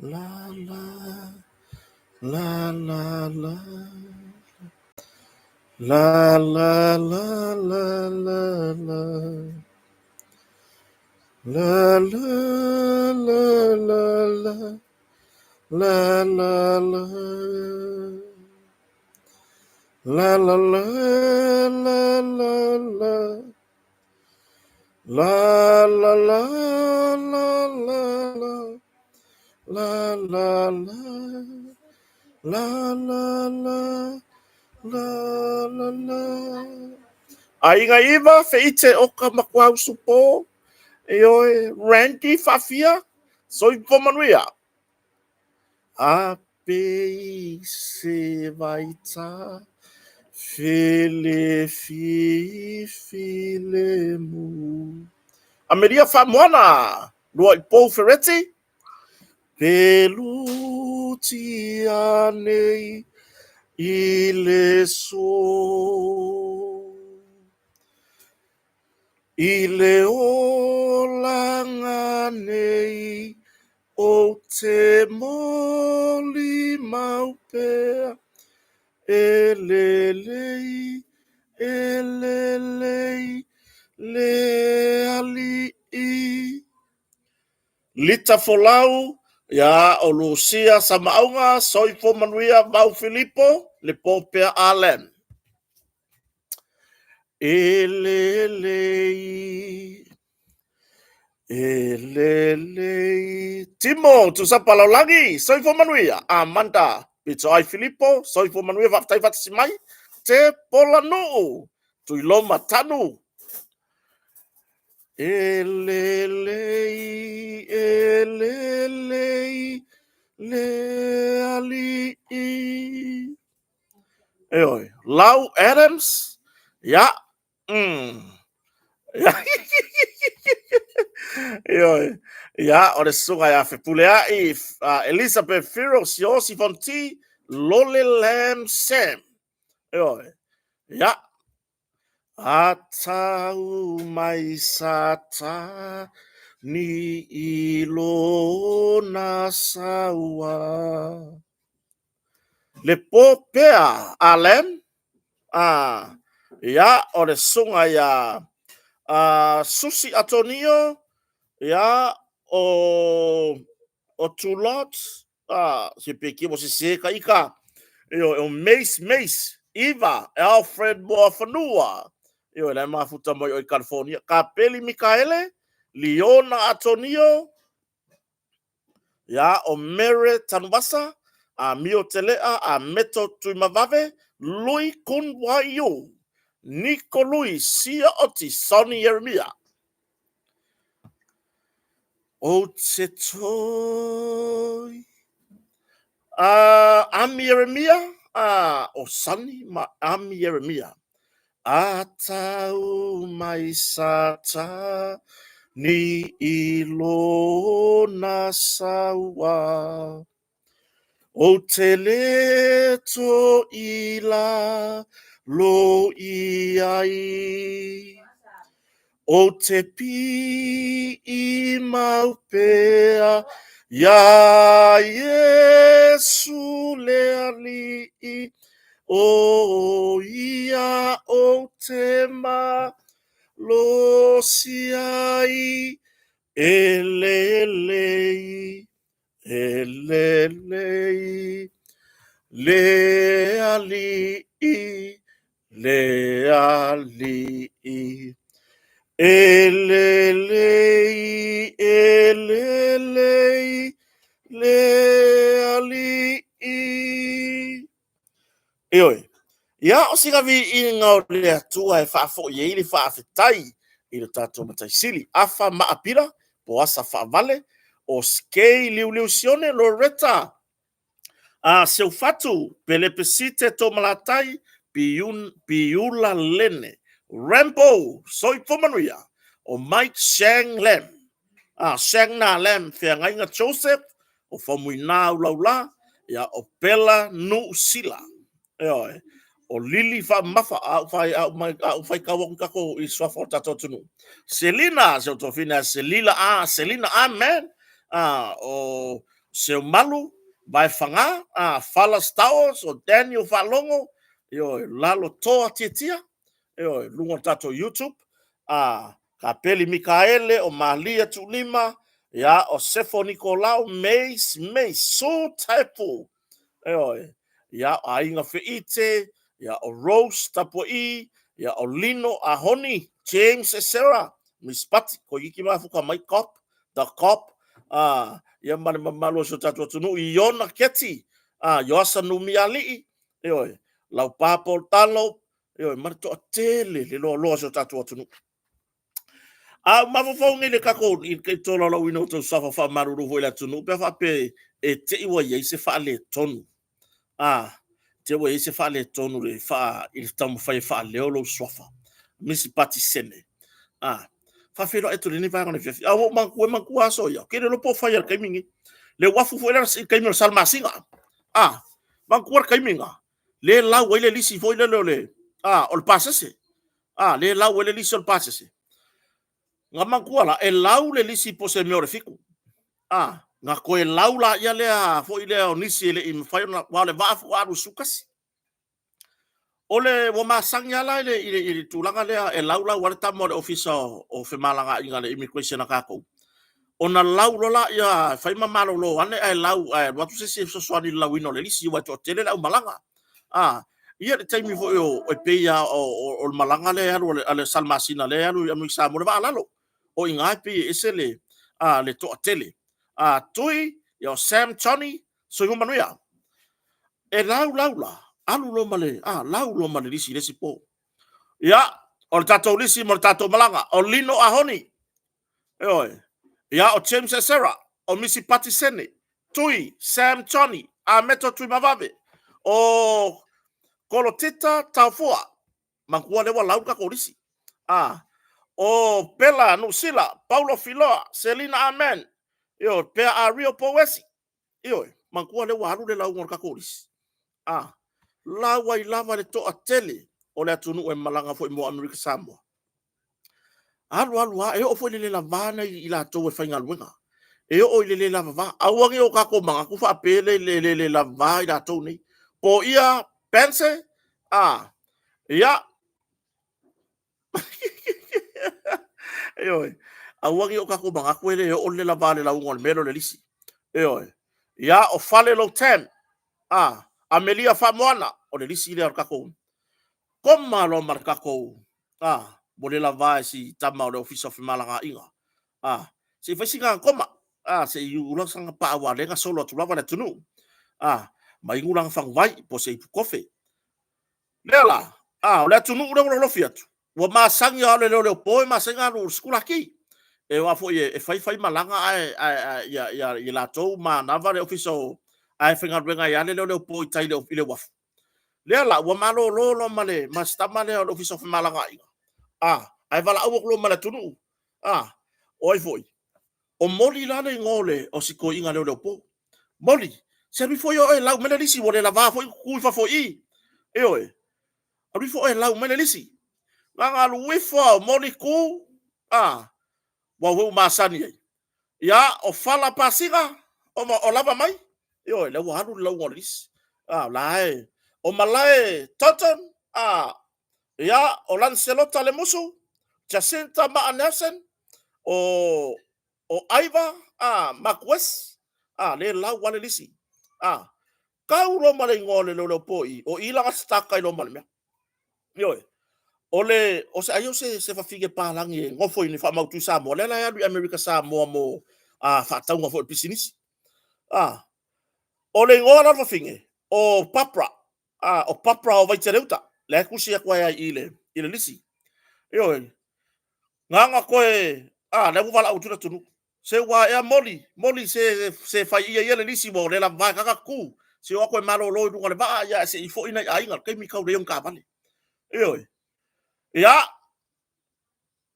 La la la la la La la la la la la La la la la la La la la La la la la la la La la la la la la La la la La la la La la la Aiga Iva feite o ka makuau supo e oe Randy Faafia soifua manuia a pe se vaita fele fi fi le mu Amelia Faamoana lua i pou Fereti Pelutia nei i le so I le olaga nei ou te molimau pea E lelei, e lelei le Alii. Lita Folau, ia o Lusia Samaauga, Soifua Manuia Vau Filipo, le Popea Allen. E lelei, e lelei. Timo, Tusapa Laulagi, Soifua Manuia, Amanda, Pito Ai Filipo, Soifua Manuia, faafetai faatasi mai, Te Polanuu, Tuiloma Tanu, E lelei, e lelei, le Alii. E oi, Lau Adams, ia, E oi, ia, o le susuga ia Fepuleai, Elizabeth Firo, Siosi Fonti, Lole Lam Sam. E oi, ia, A tau mai Satani i lona saua. Le po pea, Alan, a, ia, o le susuga ia a, Susi Atonio, ia, o, o Tulot, a, se pe ki mo se se ka ika, io, o Mace Mace, Iva, Alfred Moafanua, io, e mafuta mai o i California, Kapeli Mikaele, Leona Atonio, ia, o Mere Tanuvasa, a Mio Telea, a Meto Tuimavave, Lui Kun Wai Yu, Nico Lui, Sia Oti, Sonny Jeremia. O te toi. Ami Jeremia, o Sonny ma Ami Jeremia. A tau mai Satani i lona saua. O te le to i lalo i ai. O te pii mau pea iā Iesu le Alii, o ia o te malosi ai e lelei E lelei, le Alii, le Alii. E lelei, e lelei, le Alii. Ioe, ia o sina viiga o le Atua e faafoi ai le faafetai i le tatou Matai Sili, Afa Maapila, Poasa Faavale, o Skei Liuliu Sione, Loretta a Seufatu, Pelepesite Tomalatai, Piula Lene, Rambo, Soifua Manuia, o Mike Shang Lam, a Shang Na Lam, Feagaiga Joseph, o Faumuina Ulaula, ia o Pela Nuusila. Ioe, o Lili Faamamafa, a ou fai, a ou mai, a ou fai kau aku takou i suafa o tatou atunuu. Selina, si ou toafine a Selila, a Selina Amen, a o Seumalu, Vaefaga, a, Fala Stowers, o Daniel Faalogo, ioe, Lalo Toa Tiatia, ioe, luga o le tatou YouTube, a, Kapeli Mikaele, o Malia Tuulima, ia, o Sefo Nikolao, Mace, Mace, Su Taipu, ioe, ia, o Aiga Feite, ia, o Rose Tapua'i, ia, o Lino Ahoni, James Esera, Miss Pati, ko iki mafuka mai, Cop, The Cop, a, ia ma le mamalu o si o tatou atunuu, Iona Keti, a, Ioasa Numialii, ioe, Laupa Paul Talo, ioe, ma le toatele le loaloa o si o tatou atunuu. A ua mafaufau nei le tatou i le tolaulauina o tou suafa faamalulu foi i le atunuu pe a faapea e te i ua i ai se faaletonu. A, te ua i ai se faaletonu i le faa, i le taumafai e faaleo lou suafa. Misi Patisene. A, faafeiloai atu i lenei vaega o le afiafi. A ua ou manatua, e manatua aso ia. Ou te le iloa po o fai i le taimi lenei. Le uafu foi lea i le taimi o le Salamasina. A, manatua le taimi lena, le lau ai le lisi foi lele o le, a, o le pasese. A, le lau ai le lisi o le pasese. Na manatua la, e lau le lisi po o se mea o le 7. A, na toe lau laia lea foi lea o nisi e le i mafai ona, aua o le vaa faatoa alu i le 11. O le, ua masani lava la i le, i le, i le tulaga lea e laulau lava le tama o le Ofisa o Femalagaaiga le Immigration a tatou, ona lau loa lea, fai ma malolo ane ae lau, ae alu atu se isi e fesoasoani i le lauina o le lisi, aua e toatele le aumalaga. A, ia le taimi foi o, e pei lava o le malaga lea e alu a le Salamasina lea e alu i Amerika Samoa, le vaa lalo. O i ina e pei e ese le, a, le toatele. A, Tui, ia o Sam Johnny, soifua manuia. E lau lau la, alu loa ma le, a, lau loa ma le lisi i le isi po. Ia, o le tatou lisi mo le tatou malaga, o Lino Ahoni, ioe, ia, o James Esera, o Misi Patisene, Tui, Sam Johnny, Ameto Tuimavave, o Kolotita Taofua, manatua lea ua lau le tatou lisi. A, o Pela Nusila, Paulo Filoa, Selina Amen, ioe, Pea Ario Pouesi, Ioe, manatua lea ua alu le lauga o le tatou lisi. A, lau ai lava le toatele o le atunuu e malaga foi mo Amerika Samoa. Alu alu lava, e oo foi i le le lava nai i latou e faigaluega. E oo i le le lava va. Aua ne i o tatou manatu faapea le le le le lava i latou nei. Po ia Bense, a, ia, Ioe. Aua ne i o tatou manatu e le oo le lava le lauga o le mea lea o le lisi. Ioe. Ia, o Fale Lotem, a, Amelia Faamoana, o le lisi lea o le tatou koma loa ma le tatou, a, ua le lava e si tama o le Ofisa o Femalagaaiga. A, se i fai sina koma, a, se i ula sana paa aua lea na solo atu lava le atunuu. A, ma inu lana faguvai po o se ipu kofe. Lea la, a, o le atunuu lea ua lolofi atu, ua masani lava o le leoleo po e masani ona alu i le sikulaki. E aua foi e fai fai malaga ae, ae, ae ia, ia, ia latou manava le ofisa o, ae faigaluega ai lava le leoleo po i tai i le, i le uafu. Lea la, ua malolo loa ma le, ma si tama lea o le ofisa o femalagaaiga, a, ae valaau atu loa ma le atunuu, a, o ai foi? O Moli la le igoa o le o si toeaina leoleo po. Moli, se alu ifo ia oe e lau mai le lisi, ua le lava foi tu i fafo i i. Ioe, alu ifo oe e lau mai le lisi. Na ona alu ifo lava o Moli tu, a, ua foi ua masani ai. Ia, o Fala Pasina, o, o lava mai. Ioe, lea ua alu le lauga o le lisi. A, o la e, o Malae Tonton, a, ia, o Lancelota Lemusu, Jacinta Maa Nelson, o, o Aiva, a, Marquez, a, le lau lava le lisi. A, tau loa ma le igoa o le leoleo po i, o i la sataka i loa ma le mea. Ioe, o le, o se, ai o se, se fafine palagi e nofo i ni faamautu i Samoa, lea la e alu i Amerika Samoa mo a, faatauga foi o le pisinisi. A, o le igoa la o le fafine, o Barbara, a, o Barbara o Vaiteleuta, lea e tusi atu ai i le, i le lisi. Ioe, na ona toe, a, lea ua valaau atu le atunuu. Se ua ea Moli, Moli se, se fai ia ia le lisi ua le lava e kaka tu. Se o atu e malolo i luga o le vaa, ia se i foi nai aiga, le taimi tau leai ona taavale. Ioe. Ia,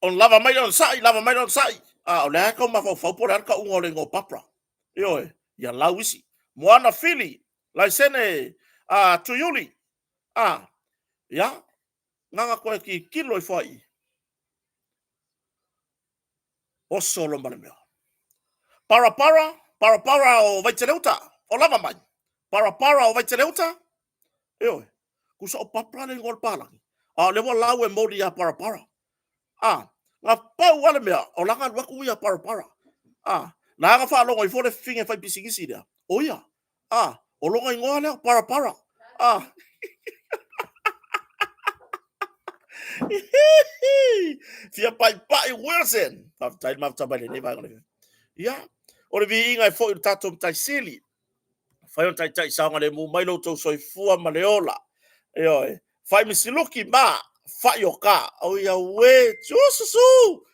ona lava mai lea o le sa'i, lava mai lea o le sa'i. A, o lea e tau mafaufau po o le a le tauga o le igoa o Barbara. Ioe, ia lau isi. Moana Fili, laisene a Tuiuli. A, ia, na ona toe tilotilo ifo lava i i. Oso loa ma le mea. Parapara, Parapara o Vaiteleuta, o lava mai. Parapara o Vaiteleuta, ioe, tusa o Papra le igoa o le palagi, a o lea ua lau e moli ia Parapara. A, na pau lava le mea, o la na alu atu ia Parapara. A, na aga faalogo ifo le fafine fai pisinisi lea, o ia, a, o lona igoa lea o Parapara. A, Fia paipai Wilson. Faafetai le mafuta mai lenei vaega o le Ia, o le viiga e foi i le tatou Matai Sili. Fai o taitai saogalemu mai lo outou soifua ma le ola. Ioe, fai misiluki ma fai o ka. O ia ue, tususu!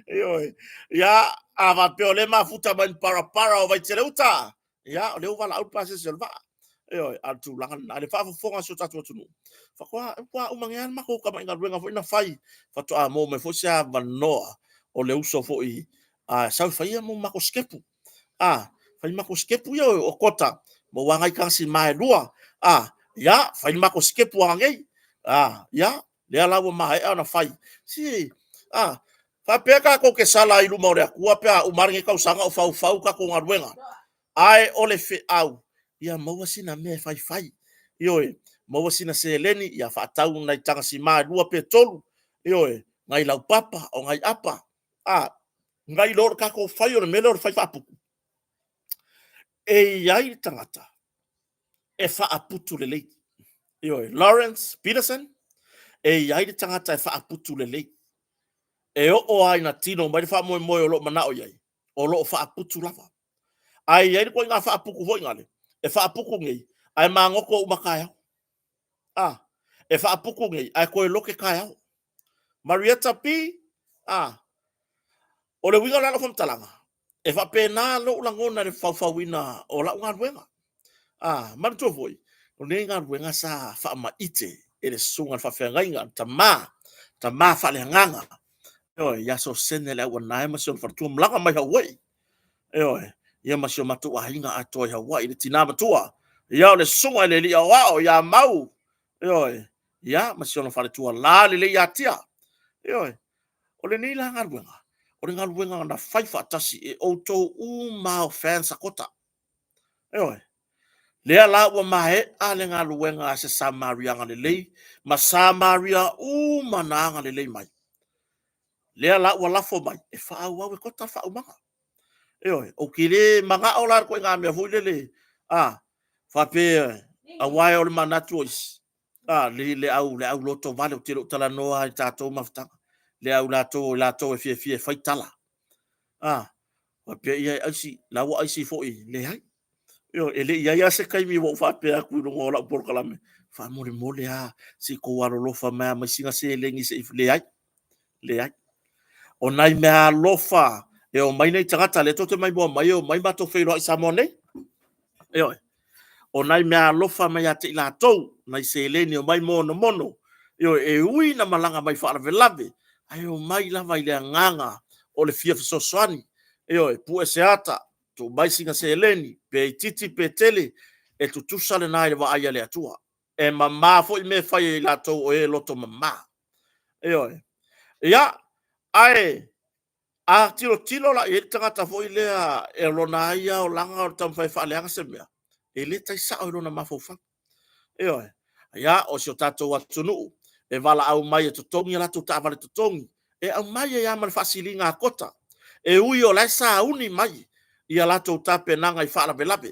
Ioe, ia, a faapea o lea e mafuta mai ni parapara o Vaitele-uta, ia, o lea ua valaau le pasese o le vaa. Ioe, a o le tulaga lena, le faafofoga a si o tatou atunuu, faatoa ua uma nei lava le matou tamai galuega foi na fai, faatoa maua mai foi se avanoa o le uso foi a sau e fai ia matou sikepu. A, fai matou sikepu ia o Kota, maua lava nai tagasima e lua. A, ia, fai le matou sikepu ananei. A, ia, lea la ua maea ona fai. Si, a, faapea tatou te sala ai i luma o le Atua pe a uma lava lenei tausaga o faufau tatou galuega. Ae o le feau, ia maua sina mea e faifai. Ioe, maua sina seleni, ia faatau nai tagasima e lua pe tolu. Ioe, nai laupapa, o nai apa. A, nai lo le tatou fai o le mea lea o le fai faaputu. E i ai le tagata e faaputu lelei. Ioe, Lawrence Peterson, e i ai le tagata e faaputu lelei. E oo lava ina tino mai le faamoemoe o lo o manao i ai, o lo o faaputu lava. Ae i ai le ituaiga faaputu foi nale, e faaputu nei, ae magoto uma taeao. A, e faaputu nei, ae toe lote taeao. Marietta P, a, o le uiga o le alo faamatalaga, e faapena lou lagona i le faufauina o lau galuega. A, manatua foi, o lenei galuega sa faamaite e le susuga i le faafeagaiga, le tama, tama faaleagaga, ioe, ia Sosene le Auanae ma si ona faletua, malaga mai Hawaii, ioe, ia ma si o matou aiga atoa i Hawaii, le tina matua, ia o le susuga i le alii aoao ia Mau, ioe, ia ma si ona faletua la lelei ia Tia, ioe. O lenei la galuega, o le galuega na fai faatasi e outou uma o fans a Kota. Ioe. Lea la ua maea le galuega a se Samaria agalelei ma Samaria uma na agalelei mai. Lea la ua lafo mai e faaauau e Kota le faaumaga. Ioe, ou te le manao la i le ituaiga mea foi lele, a, faapea, aua o le manatu o isi, a, le, le au, le au lotovale, ou te le o talanoa lava i tatou mafutaga, le au latou, o latou e fiafia e fai tala. A, faapea, ia e aisi, la ua aisi foi, leai. Ioe, e le i i ai lava se taimi ua ou faapea atu i luga o lau polokalame, faamolemole lava, se i tou alolofa mai lava mai sina seleni se i, leai, leai. O nai mea alofa e omai nei tagata, lea tou te maimoa mai e omai matou feiloai i Samoa nei. Ioe. O nai mea alofa mai ia te i latou, nai seleni e omai monomono, ioe, e ui ina malaga mai faalavelave, ae omai lava i le agaga o le fia fesoasoani. Ioe, pue se ata, tuu mai sina seleni, pe itiiti pe tele, e tutusa lena i le vaai a le Atua. E mama foi mea e fai e i latou o e loto mama. Ioe. Ia, ae a tilotilo la i ai le tagata foi lea e lona ai ia olaga o le taumafai e faaleaga se mea, e le tai sao i lona mafaufau. Ioe. Ia, o si o tatou atunuu e valaau mai e totogi a latou taavale totogi, e aumai ai lava ma le faasiliga a Kota, e ui o la e sauni mai ia latou tapenaga i faalavelave.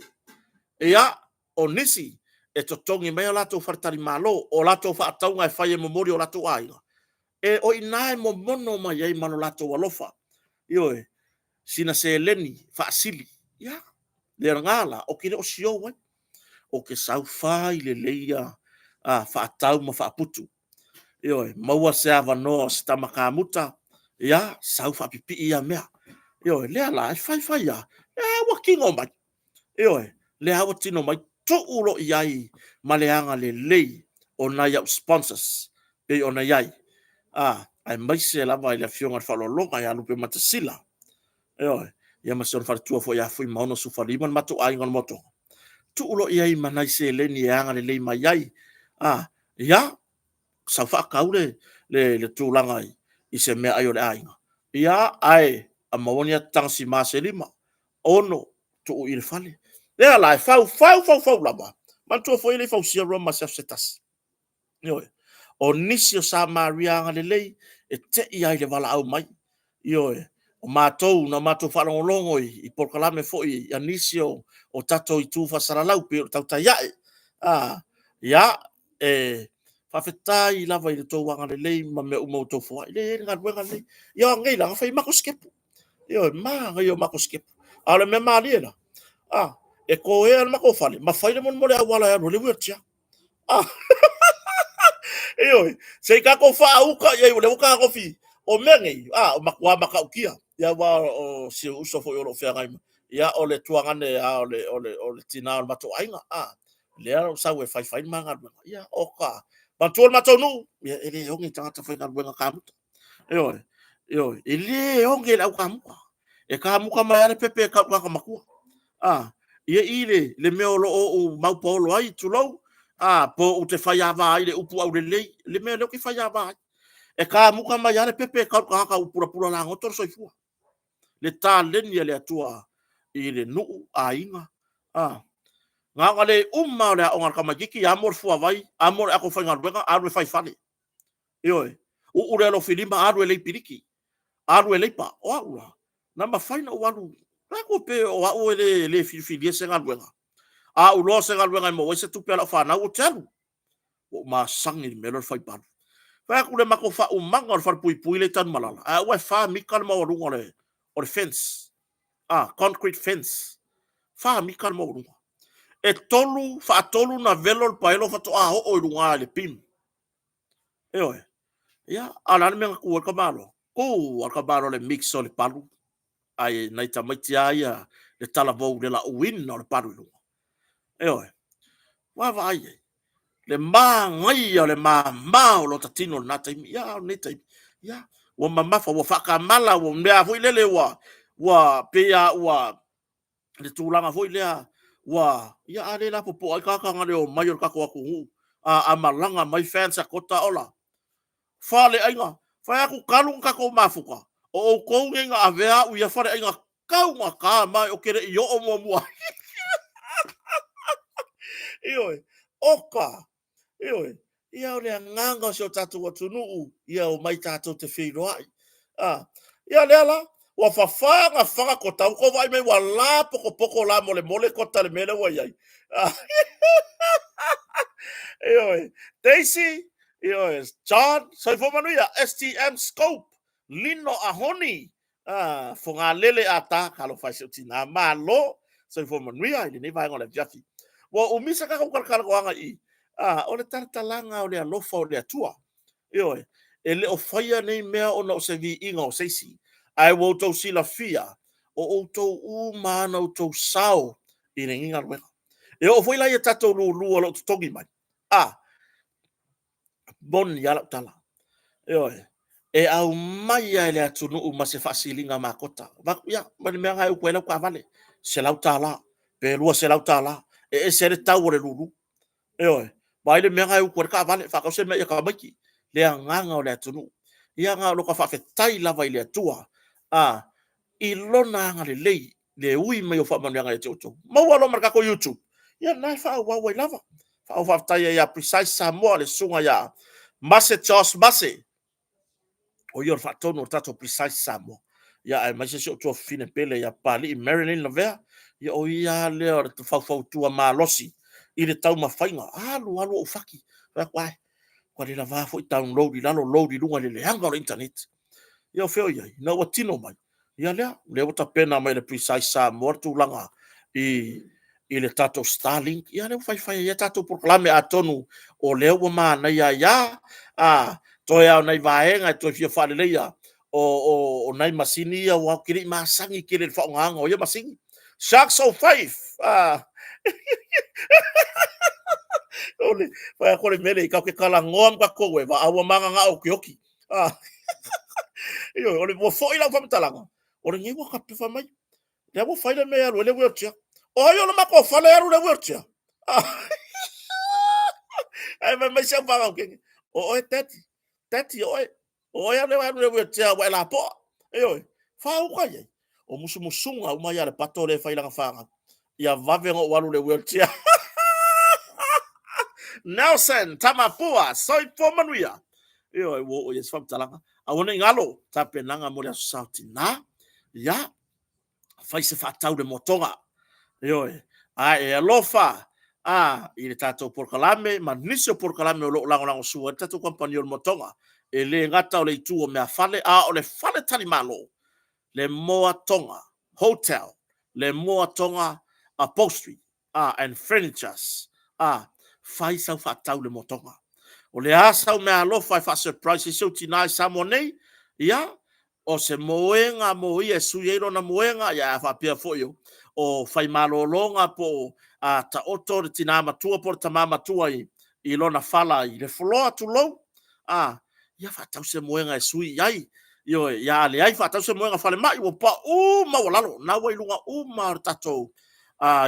Ia, o nisi e totogi mai a latou faletalimalo, o latou faatauga e fai e momoli o latou aiga, e o i ina e momono mai ai ma lo latou alofa. Ioe, sina seleni faasili. Ia, le lena la, ou te le o siou ai. Ou te saufai lelei ia a, faatau ma faaputu. Ioe, maua se avanoa o se tama kamuta, ia, sau faapipii ia mea. Ioe, lea la, e fai fai lava, lea ua tino mai. Ioe, lea ua tino mai, tuu loa i ai ma le agalelei o nai au sponsors pei ona i ai. A, aemaise lava i le Afioga i le Faaaloaloga ia Lupematasila. Ioe, ia ma si ona faletua foi ia Fuimaono Sufalima, le matou aiga o le Motoga. Tuu loa i ai ma nai seleni e agalelei mai ai. A, ia, sau faatau le tulaga i se meaai o le aiga. Ia, ae A maua ni ata tagasima se 5, 6, tuu i le fale. Lea la, e fau, fau, fau, fau lava. Manatua foi e le i fausia Roma i se aso se tasi. Ioe. O nisi o Samaria agalelei e tei ai le valaau mai. Ioe. O matou, na matou faalogologo i polokalame foi a nisi o tatou itu faasalalau pei o le Tautai Ae. Ia, e faafetai lava i le tou agalelei ma mea uma ua outou foai. Lea e i ai le galuega lenei. Ia o ananei la, na fai ai matou sikepu. Ioe, manaia o matou sikepu. A o le mea malie la, e toea le matou fale ma fai le molemole auala e alu ai le wheelchair. Ioe, se i tatou faauta i ai, o lea ua tagofi. O mea nei, o matua matautia. Ia, aua o si ou uso foi o lo o feagai ma, ia, o le tuagane lava o le tina o le matou aiga. Lea ua sau e faifai le ma galuega. Ia, oka. Manatua le matou nuu, ia, e le oge tagata faigaluega kamuta. Ioe, ioe, e le oge le au kamuta. E kamuta mai lava le pepe e tau i le tagata matua. Ia i le mea o lo o ou maupaolo ai, tulou, po ou te faiava ai i le upu aulelei, le mea lea ou te faiava ai. E kamuta mai lava le pepe e tau i le tagata ua pulapula lagoto le soifua. Le taleni a le Atua i le nuu, aiga, na ona le uma lava o le aoga a le tamaitiiti, amo le fuavai, amo le ato faigaluega, alu e fai fale. Ioe, uu le alofilima, alu e lei piliki, alu e leipa. O au la, na mafai ona ou alu, manatu pe o au e le filifilia se galuega. A ou iloa o se galuega e maua ai se tupe a lau fanau, ou te alu. Ua ou masani i le mea lea o le fai palu. Fai atu le matou faaumaga o le falepuipui lea i Tanumalala, ae aua e 4 mita le maualuga o le fence, concrete fence, 4 mita le maualuga. E tolu, faatolu ona velo le paelo faatoa oo i luga i le beam. Ioe. Ia, a o le a le mea na tu ai le tamaloa? Tu lava le tamaloa i le mix o le palu, ae nai tamaiti lava ia le talavou i le lauina o le palu i luga. Ioe. Vaavaai i ai, le manaia o le mama o lota tino i lena taimi, ia a o lenei taimi, ia, ua mamafa, ua faatamala, ua mea foi lele ua pei lava ua le tulaga foi lea ua, ia a lea lapopoa ai tagata na le omai o le tatou atunuu, a malaga mai fans a Kota, ola. Faleaiga, fai atu talu ona tatou mafuta, o outou nei na avea au i ia faleaiga taugata ma ou te le i oo muamua ai. Ioe, oka, Ioe, ia o le agaga o si o tatou atunuu, ia omai tatou te feiloai. Ia lea la, ua fafa na faga Kota, ua tou vaai mai ua lapotopoto lamolemole Kota i le mea lea ua i ai. Ioe, Daisy, ioe, John, soifua manuia, STM Scope, Lino Ahoni, Fogalele Ata, talofa e si ou tina, malo, soifua manuia i lenei vaega o le afiafi. Ua umi se tatou talatalanoaga i i, o le talatalaga o le alofa o le Atua. Ioe, e le o faia nei mea ona o se viiga o se isi, ae ua outou silafia, o outou uma lava na outou sao i lenei galuega. E oo foi la ia tatou lulu o lo o totogi mai, moni lava lau tala. Ioe, e aumai lava e le atunuu ma se faasiliga makota. Avatu, ia, ma le mea lena e utu ai lau taavale, $100 pe $200, e ese ai le tau o le lulu. Ioe, vaai le mea lena e utu ai le taavale, faatau se mea ia tamaiti, le agaga o le atunuu. Ia na o lota faafetai lava i le Atua, i lona agalelei, le ui mai o faamanuiaga ia te outou. Maua loa ma le tatou YouTube, ia lena e faaauau ai lava. Faafetai ai ia Precise Samoa, le susuga ia Mase Charles Mase, o ia o le faatonu o le tatou Precise Samoa. Ia aemaise si ou tuafafine pele ia Papalii Marilyn Lavea, ia o ia lea o le faufautua malosi i le taumafaiga. Alu alu ou faki, fai atu, ai, ua le lava foi download i lalo, load i luga i le leaga o le internet. Ia o fea o i ai? Ina ua tino mai, ia lea, lea ua tapena mai le Precise Samoa le tulaga i le tatou Starlink, ia lea ua faifai ai tatou polokalame, atonu o lea ua manaia ai lava, toe lava o nai vaega e toe fia faaleleia o nai masini ia, aua ou te le i masani tele i le faaaogaina o ia masini. Sharks 05! O le fai atu o le mea lea, tatou te talanoa ma tatou e vaaua ma gagao okioki. Ioe, o le ua foi lau faamatalaga, o lenei ua tapefa mai. Lea ua fai le mea e alu ai le wheelchair. O ai o le matou fale e alu le wheelchair? Ae fai mai si au fanau kene, o oe daddy, daddy o oe. O oe lea e alu le wheelchair ua e lapoa. Ioe, faauka i ai. O musumusuga uma ia a le pato lea e fai i lana fanau. Ia vave ona ou alu i le wheelchair. Nelson Tamapua, soifua manuia. Ioe, ua oo i ai se faamatalaga. Aua ne i galo tapenaga mo le Aso Sa o Tina. Ia, fai se faatau i le moatoga. Ioe, a e alofa a i le tatou polokalame ma nisi o polokalame o lo o lagolagosua ai le tatou kamupani o le moatoga. E le gata o le itu o meafale, a o le faletalimalo, le Moatoga Hotel, le Moatoga Upholstery and Furnitures, a fai sau faatau i le moatoga. O le a sau meaalofa e faa-surprise ai si ou tina i Samoa nei? Ia, o se moega mo ia e sui ai lona moega, ia a faapea foi o fai malologa po o a taoto le tina matua po o le tama matua i lona fala i le floor tulou, a, ia faatau se moega e sui i ai. Ioe, ia a leai faatau se moega falemai ua pau maualalo. Na ua i luga uma o le tatou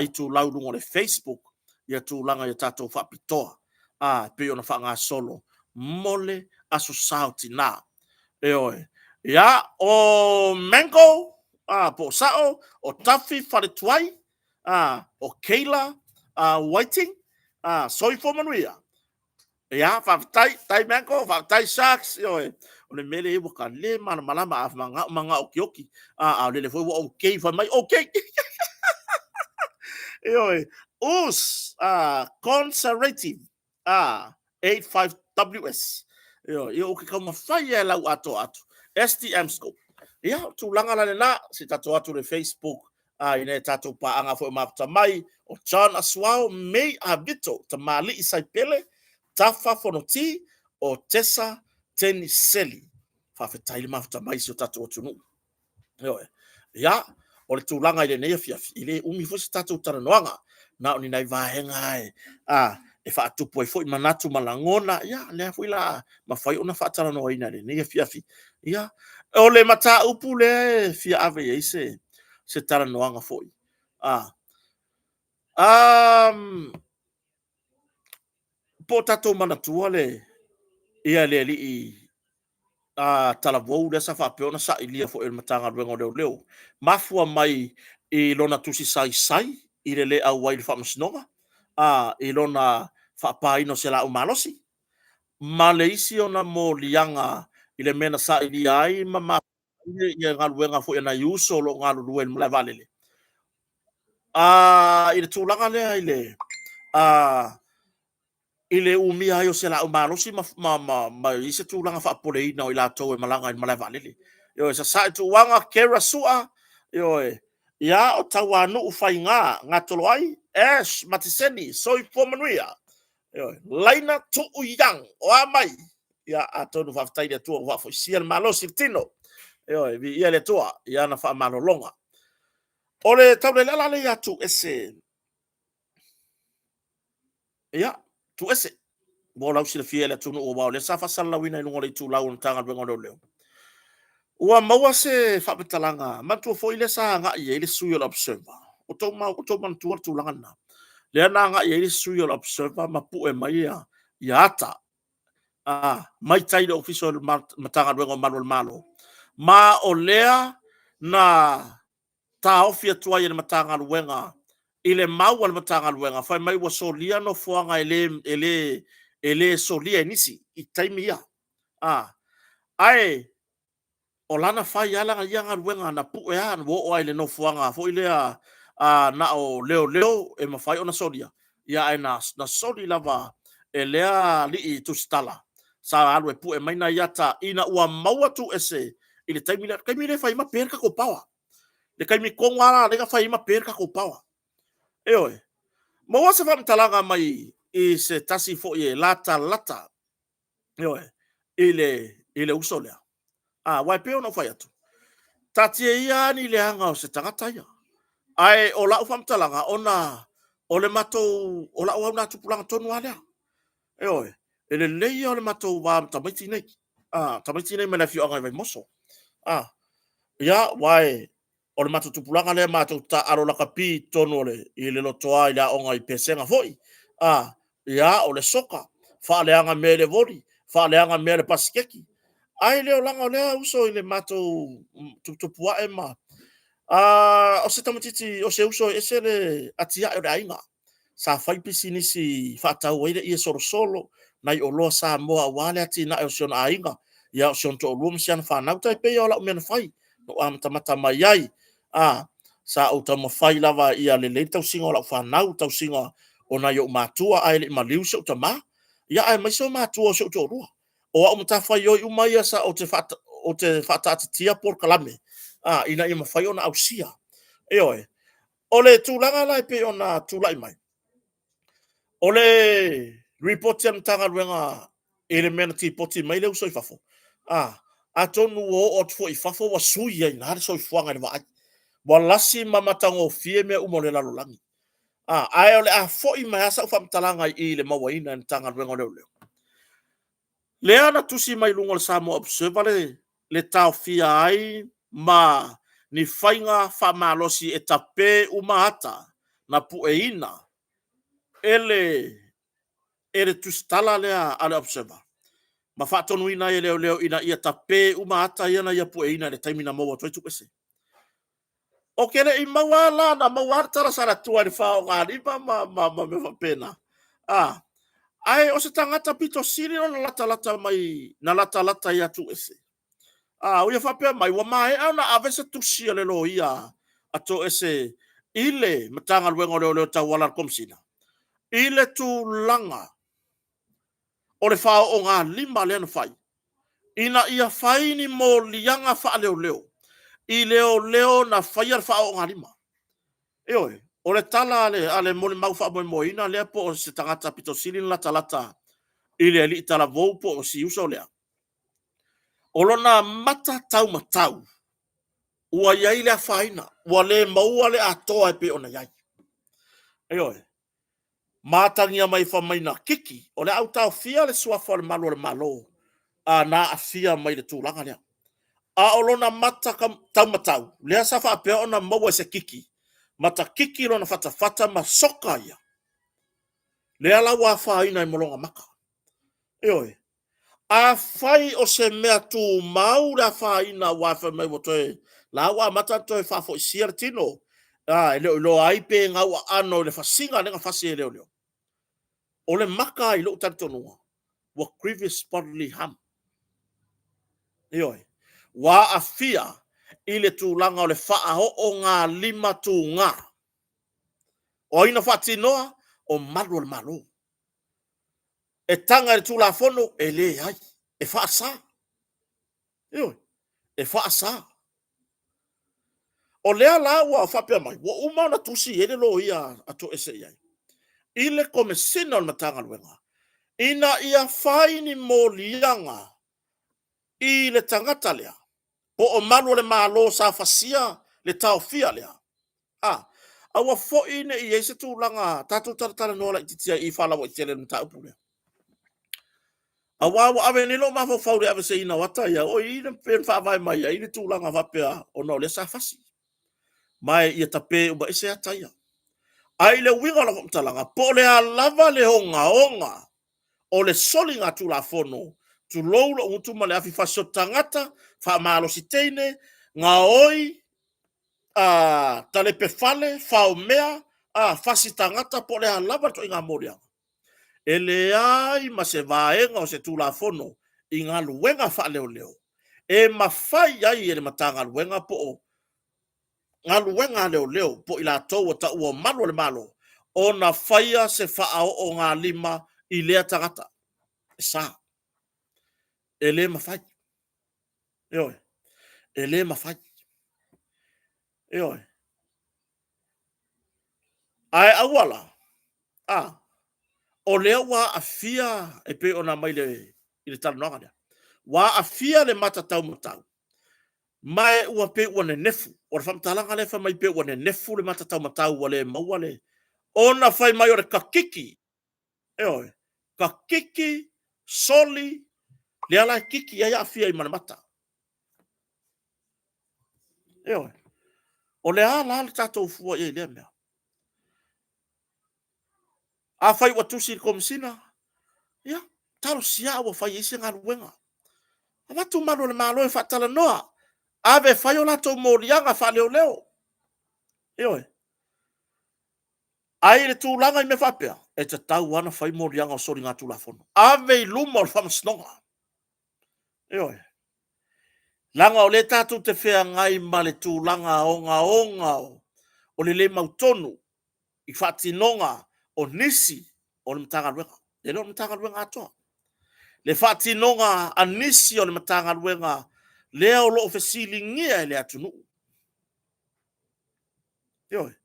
itulau i luga o le Facebook ia tulaga ia tatou faapitoa a pei ona faagasolo mo le Aso Sa o Tina. Ioe. Ia, o Mango, a, po o Sao, o Tafi Faletuai, a, o Kayla Whiting, a, soifua manuia. Ia, faafetai, tai Mango, faafetai Sharks, ioe. O le mea lea ua ta le malamalama a manao manao okioki, a o lele foi ua okay fai mai okay. Ioe, us conservative 85WS. Ioe, ia ou te taumafai e lau atoa atu. STM Scope. Ia, o tulaga la lena, se tatou atu le Facebook a ina e tatou paaga foi o mafuta mai, o John Asuao, May Avito, Tamalii Saipele, Tafa Fonoti, o Tessa Teniseli. Faafetai le mafuta mai si o tatou atunuu. Ioe. Ia, o le tulaga i lenei afiafi, e le umi foi se tatou talanoaga, na o ni nai vaega e, a, e faatupu ai foi manatu ma lagona, ia, lea foi la mafai ona faatalanoaina i lenei afiafi. Ia, o le mataupu lea e fia ave i ai se, se talanoaga foi, a, um, po o tatou manatua le, ia le alii a Talavou lea sa faapea ona sailia foi e le Matagaluega o Leoleo, mafua mai i lona tusi saisai i le le auai i le faamasinoga, a, i lona faapāina o se laau malosi, ma le isi ona moliaga i le mea na sailia ai ma mafua ai galuega foi a nai uso o lo o galulue i le malae vaalele. A, i le tulaga lea i le a, i le umia ai o se laau malosi ma, ma, ma, ma i se tulaga faapopoleina o i latou e malaga i le malae vaalele. Ioe, Sasae Tuuaga, Kera Sua, ioe, ia o Tauanuu Faiga, Gatoloai, Ash Matiseni, Soifua Manuia, ioe, Laina Tuu Young, o a mai? Ia, atonu faafetai i le Atua ua faafoisia le malosi i le tino. Ioe, viia le Atua i ana faamalologa. O le tauleleala lea ia Tuese Ia, tuuese. Ua lausilafia e le atunuu aua o lea sa faasalalauina i luga o le itulau o le Matagaluega o Leoleo. Ua maua se faamatalaga, manatua foi lea sa agai i ai le sui o le Observer. O tou, o tou manatua le tulaga lena. Lea na agai i ai le sui o le Observer ma pue mai ia, ia ata a, mai tai i le Ofisa o le Matagaluega o Malu o le Malo. Ma o lea na taofi atu ai e le Matagaluega i le mau a le Matagaluega fai mai ua solia nofoaga e le, e le, e le solia e nisi i taimi ia. A, ae o lana fai lava lana ia galuega na pue lava, ua oo lava i le nofoaga foi lea a, na o leoleo e mafai ona solia, ia ae na, na soli lava e lea alii tusitala sa alu e pue mai nai ata ina ua maua tuuese i le taimi lea, taimi lea e fai ai ma pe le tatou power. Le taimi tonu lava lea na fai ai ma pe le tatou power. Ioe. Maua se faamatalaga mai i se tasi foi e latalata, ioe, i le, i le uso lea. A, aua e pei ona ou fai atu, taatia ia ni leaga o se tagata ia. Ae o lau faamatalaga, ona o le matou, o lau augatupulaga tonu lava lea. Ioe, e lelei ia o le matou va ma tamaiti nei. A, tamaiti nei mai le afioaga i Vaimoso. A, ia, aua e, o le matou tupulaga lea matou taaalo lakapi i totonu o le, i le lotoa i le aoga i Pesega foi. A, ia, o le soka, faaleaga mea i le voli, faaleaga mea i le pasiketi. Ae le olaga o lea uso i le matou tuputupuae ma... A o se tamaitiiti, o se uso e ese le atiae o le aiga. Sa fai pisinisi faatau ai le ie solosolo, nai oloa Samoa aua le atinae o si ona aiga, ia o si ona toalua ma si ana fanau. Tai pei o lau mea na fai, na ou amatamata mai ai. A, sa ou taumafai lava ia lelei le tausiga o lau fanau, tausiga o nai ou matua, ae le i maliu si ou tama, ia aemaise o matua o si ou toalua. O au matafaioi uma ia sa ou te faataatitia polokalame ina ia mafai ona ausia. Ioe. O le tulaga la e pei ona tulai mai, o le lipoti a le Matagaluega i le mea na tipoti mai le uso i fafo, a, atonu ua oo atu foi i fafo ua sui ai i ina le soifuaga i le vaai. Ua lasi ma matagofie mea uma o le lalolagi. A, ae o le a foi mai lava sau faamatalaga i i i le mauaina e le Matagaluega o Leoleo. Lea na tusi mai i luga o le Samoa Observer le taofia ai ma ni faiga faamalosi e tape uma ata na pueina e le tusitala lea a le Observer, ma faatonuina ai e leoleo ina ia tape uma ata ia na ia pueina i le taimi na maua atu ai Tuuu. Ou te le i maua la, na maua lava le tala sa alu atu i le faogalima ma mea faapena. A, ae o se tagata pito sili ona latalata mai, na latalata ia Tuuu. A ua ia faapea mai, ua maea ona ave se tusi a le loia a Toese i le Matagaluega o Leoleo tauala i le Komesina, i le tulaga o le faaoogalima lea na fai, ina ia fai ni moliaga faaleoleo i leoleo na faia le faaoogalima. Ioe, o le tala a le molimau faamoemoeina lea po o se tagata pito sili ona latalata i le alii talavou po o si uso lea, o lona mata taumatau ua i ai le afaina, ua le maua le atoa e pei ona i ai. Ioe. Ma atagia mai fai mai na kiki, o le a ou taofia le suafa o le malu o le Malo na aafia mai i le tulaga lea. A o lona mata taumatau, lea sa faapea ona maua e se kiki, matakiki lona fatafata ma soka ia, lea la ua afaina ai ma lona mata. Ioe. Afai o se mea tumau le afaina aua fai mai ua toe, la ua amata ona toe faafoisia le tino, e le o iloa ai pe gauaano i le fasiga lea na fasi e leoleo. O le mata i lou talitonuga, ua grievous bodily harm. Ioe. Ua aafia i le tulaga o le faaoogalima tuga. O ai na faatinoa? O malu o le Malo. E taga e le Tulafono? E leai, e faasa. Ioe, e faasa. O lea la ua faapea mai, ua uma ona tusi i ai le loia a Toese i ai, i le Komesina o le Matagaluega, ina ia fai ni moliaga i le tagata lea, po o malu o le Malo sa fasia le taofia lea. A, aua foi ne i i ai se tulaga, tatou talatalanoa laitiiti ai i faalauaitele i le mataupu lea. Aua ua ave nei lou mafaufau i le aveeseina o ata ia, o i na pei ona faavae mai ai le tulaga faapea, ona o lea sa fasi. Ma e ia tape uma ese ata ia. Ae i le uiga o lau faamatalaga, po o le a lava le ogaoga o le soligatulafono, tulou lou gutu ma le afi fasioti tagata, faamalosi teine, gaoi, talepe fale, fao mea, fasi tagata, po o le a lava le ituaiga moliaga, e leai ma se vaega o se Tulafono i galuega faaleoleo e mafai ai e le Matagaluega po o galuega a leoleo po o i latou ua taua o malu o le Malo ona faia se faaoogalima i lea tagata. E sa. E le mafai. Ioe. E le mafai. Ioe. Ae aua la, a, o lea ua aafia e pei ona aumai i le talanoaga lea, ua aafia le mata taumatau, ma e ua pei ua nenefu. O le faamatalaga lea fai mai pei ua nenefu le mata taumatau ua le maua le, ona fai mai o le kakiki, ioe, kakiki, soli, lea la e kiki ai aafia ai ma le mata. Ioe. O le a la le tatou fua i ai i lea mea? Afai ua tusi i le Komesina, ia, talosia a ua fai ai se galuega. Avatu malu o le Malo e faatalanoa, ave e fai o latou moliaga faaleoleo. Ioe. Ae i le tulaga i mea faapea, e tatau lava ona fai moliaga o soligatulafono. Ave i luma o le faamasinoga. Ioe. Leaga o lea tatou te feagai ma le tulaga ogaoga o le le mautonu i faatinoga o nisi o le Matagaluega. E le o le Matagaluega atoa. Le faatinoga a nisi o le Matagaluega lea o lo o fesiligia e le atunuu. Ioe.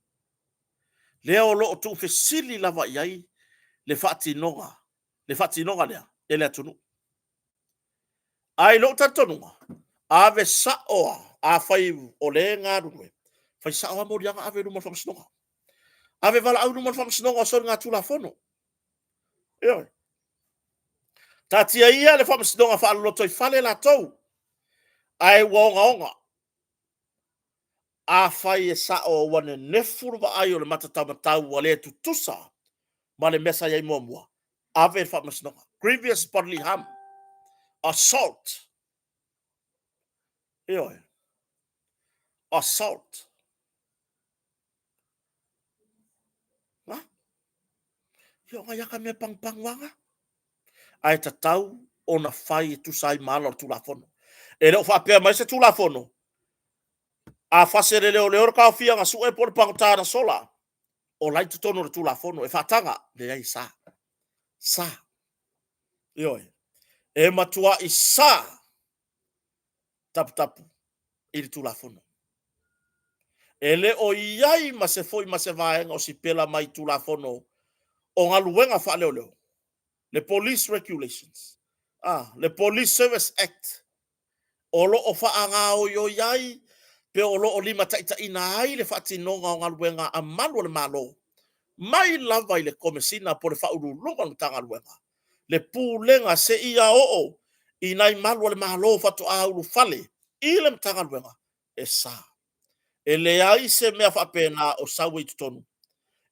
Lea o lo o tuufesili lava i ai le faatinoga, le faatinoga lea e le atunuu. Ae i lou talitonuga, ave sao lava, afai o lea e galulue, fai sao lava moliaga ave i luma o le faamasinoga. Ave valaau i luma o le faamasinoga o soligatulafono. Ioe. Taatia ia le faamasinoga faalolotoifale latou, ae ua ogaoga. Afai e sao ua nenefu le vaai o le mata taumatau ua le tutusa ma le mea sa i ai muamua, ave i le faamasinoga. Grievous bodily harm, assault. Ioe. Assault. Ha? Ia o ngai aka mea pagupagu aga. Ae tatau ona fai e tusa ai ma ala o le Tulafono. E le o faapea mai se Tulafono, a fase e le leoleo le taofiaga sue po o le pagota na sola, o la i totonu o le Tulafono e faataga. Leai, e sa. Sa. Ioe. E matuai sa taputapu i le Tulafono. E le o i ai ma se foi ma se vaega o sipela mai Tulafono o galuega faaleoleo, le Police Regulations, le Police Service Act, o lo o faagaoioi ai pe o lo o limataitaiina ai le faatinoga o galuega a malu o le Malo, mai lava i le Komesina po o le Faauluuluga o le Matagaluega, le Pulega seia oo i nai malu o le Malo faatoa ulufale i le Matagaluega, e sa. E leai se mea faapena o sau ai i totonu.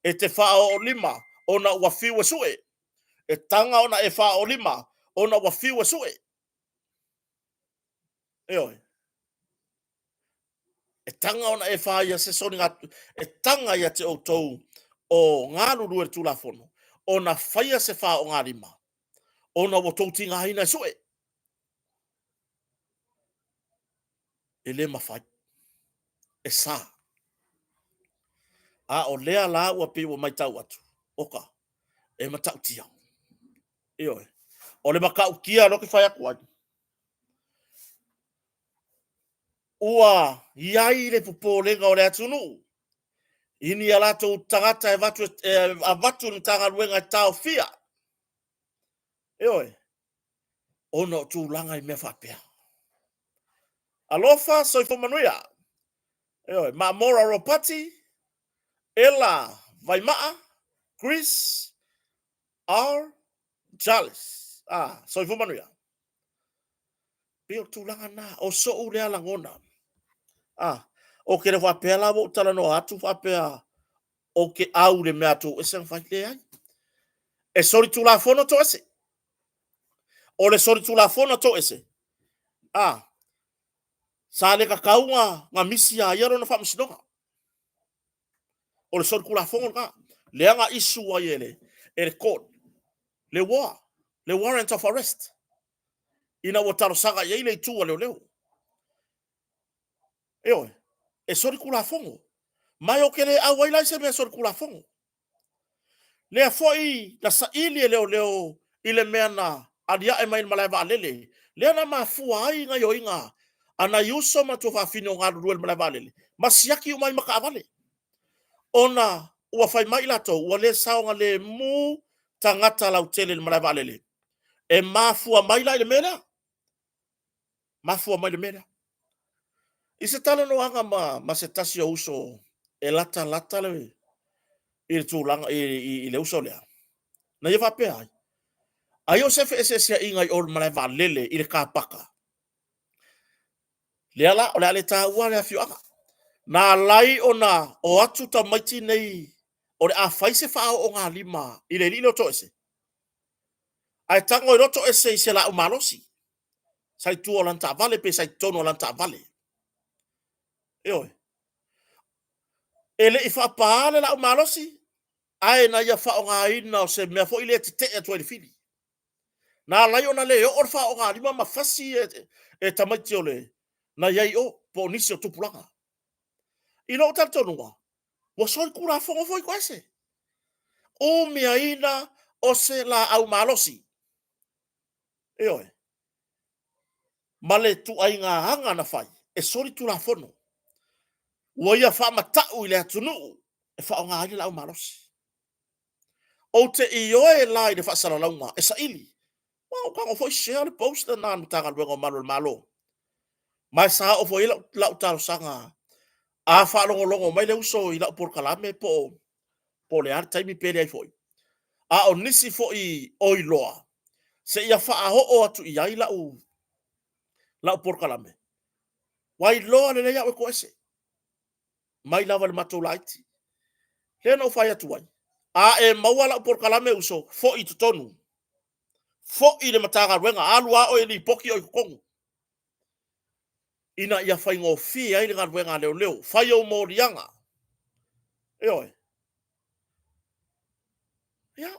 E te faaoo lima ona ua fiu e sue. E taga ona e faaoo lima ona ua fiu e sue. Ioe. E taga ona e faia se soliga, e taga ia te outou o galulue i le Tulafono ona faia se faogalima ona ua outou tigaina e sue. E le mafai. E sa. A o lea la ua pei ua matau atu, oka, e matautia. Ioe. O le matautia lea ou te fai atu ai, ua i ai le popolega o le atunuu i ni a latou tagata e avatu, e avatu i le Matagaluega e taofia. Ioe. Ona o tulaga i mea faapea. Alofa, soifua manuia. Ioe, Maamora Ropati, Ela Vaimaa, Chris R. Charles. Ah, soifua manuia. Pei o le tulaga na, o so'u lea lagona. Ah, o ke le faapea la ua ou talanoa atu faapea o ke au le mea atu ese na fai, leai. E solitulafono toese. O le solitulafono toese. Ah, sa le tatau na misi a ia lona faamasinoga. O le solitulafono lena. Lea na issue ai e le, e le court le WOA, le warrant of arrest, ina ua talosaga i ai le itu a leoleo. Ioe, e solitulafono. Ma ou te le au ai la i se mea solitulafono. Lea foi na saili e leoleo i le mea na aliae mai i le malae vaalele, lea na mafua ai gaoioiga a nai uso ma tuafafine o galulue i le malae vaalele, ma siaki uma ai ma taavale. Ona ua fai mai latou, ua le saogalemu tagata lautele i le malae vaalele. E mafua mai la i le mea lea. Mafua mai le mea lea. I se talanoaga ma, ma se tasi o uso e latalata le, i le tulaga, i, i, i le uso lea, na ia faapea ai, ai o se feeseeseaiga i o le malae vaalele i le kapaka, lea la, o le a le taua le afioaga. Na alai ona o atu tamaiti nei o le a fai se faaoogalima i le alii lea o Toese, ae tago ai loa Toese i se laau malosi, sa i tua o lana taavale pe sa i totonu o lana taavale. Ioe. E le i faapā le laau malosi, ae na ia faaaogaina o se mea foi lea e tetee atu ai i le fili. Na ala ai ona le oo le faoogalima ma fasi e tamaiti o le na i ai i o, po o nisi o tupulaga. I lou talitonuga, ua solitulafono foi toese. Umiaina o se laau malosi. Ioe. Ma le ituaiga aga na fai, e solitulafono. Ua ia faamatau i le atunuu e faaaoga ai le laau malosi. Ou te ioe la i le faasalalauga e saili. Ua ou tago foi share le post lena a le Matagaluega o Malu o le Malo. Ma e sa oo foi i ai lau talosaga, a faalogologo mai le uso i lau polokalame po o le a le taimi pe leai foi, a o nisi foi o iloa, seia faaoo atu i ai lau polokalame, ua iloa lelei au e toese mai lava i le matou laiti. Lea na ou fai atu ai, a e maua lau polokalame uso, foi i totonu, foi i le Matagaluega, alu lava oe e lipoti oe i totonu, ina ia faigofie ai le galuega a leoleo, fai ou moliaga. Ioe. Ia,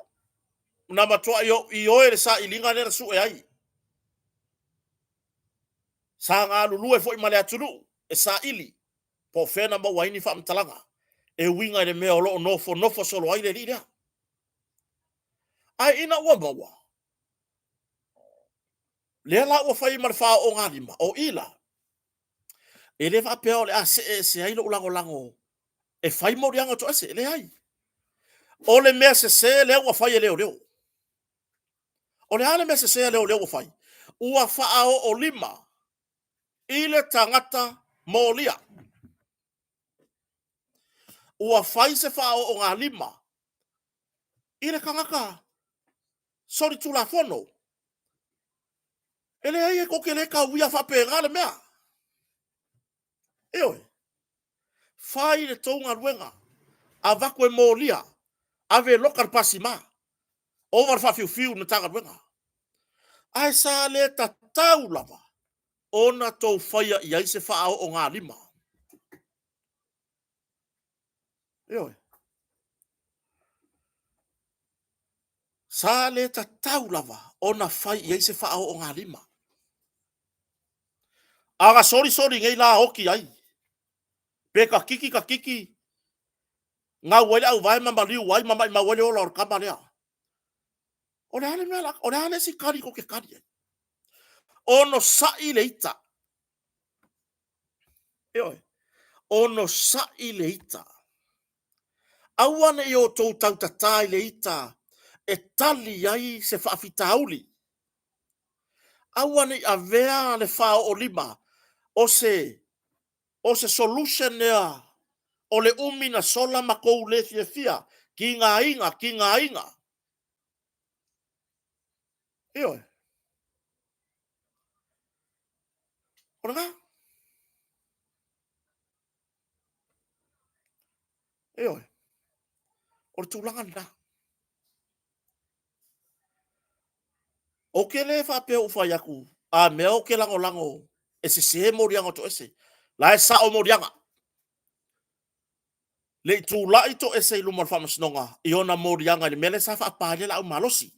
na matuai ou ioe i le sailiga lea na sue ai. Sa galulue foi ma le atunuu e saili po o fea na maua ai ni faamatalaga e uiga i le mea o lo o nofonofo solo ai le alii lea. Ae ina ua maua, lea la ua fai ma le faaoogalima, o i la, e le faapea o le a see ese ai lou lagolago e fai moliaga o toese, e leai. O le mea sese lea ua fai e leoleo. O le a le mea sese a leoleo ua fai? Ua faaoolima i le tagata molia. Ua fai se faaoogalima i le tagata solitulafono. E leai, e tou te le tauia faapena le mea. Ioe. Fai le tou galuega, avatu e molia, ave e loka le pasima, ova le faafiufiu i le Matagaluega. Ae sa le tatau lava ona tou faia i ai se faaoogalima. Ioe. Sa le tatau lava ona fai i ai se faaoogalima. A na solisoli nei la oti ai, pe tatiti tatiti, gau ai le auvae ma maliu ai ma maimau ai le ola o le tama lea. O le a le mea, o le a le isi tali tou te tali ai? Onosai le ita. Ioe. Onosai le ita. Aua ne i outou tautatā i le ita e tali ai se faafitauli. Aua ne i avea le faaoolima o se o se solution ea o le umi na sola ma tou le fiafia, tigaina, tigaina. Ioe. O lena. Ioe. O le tulaga lena. Ou te le faapea ua fai atu, a mea ou te lagolago e sese moliaga o toese. La e sao moliaga. Le i tulai toese i luma o le faamasinoga i ona moliaga i le mea lea sa faapa ai le laau malosi.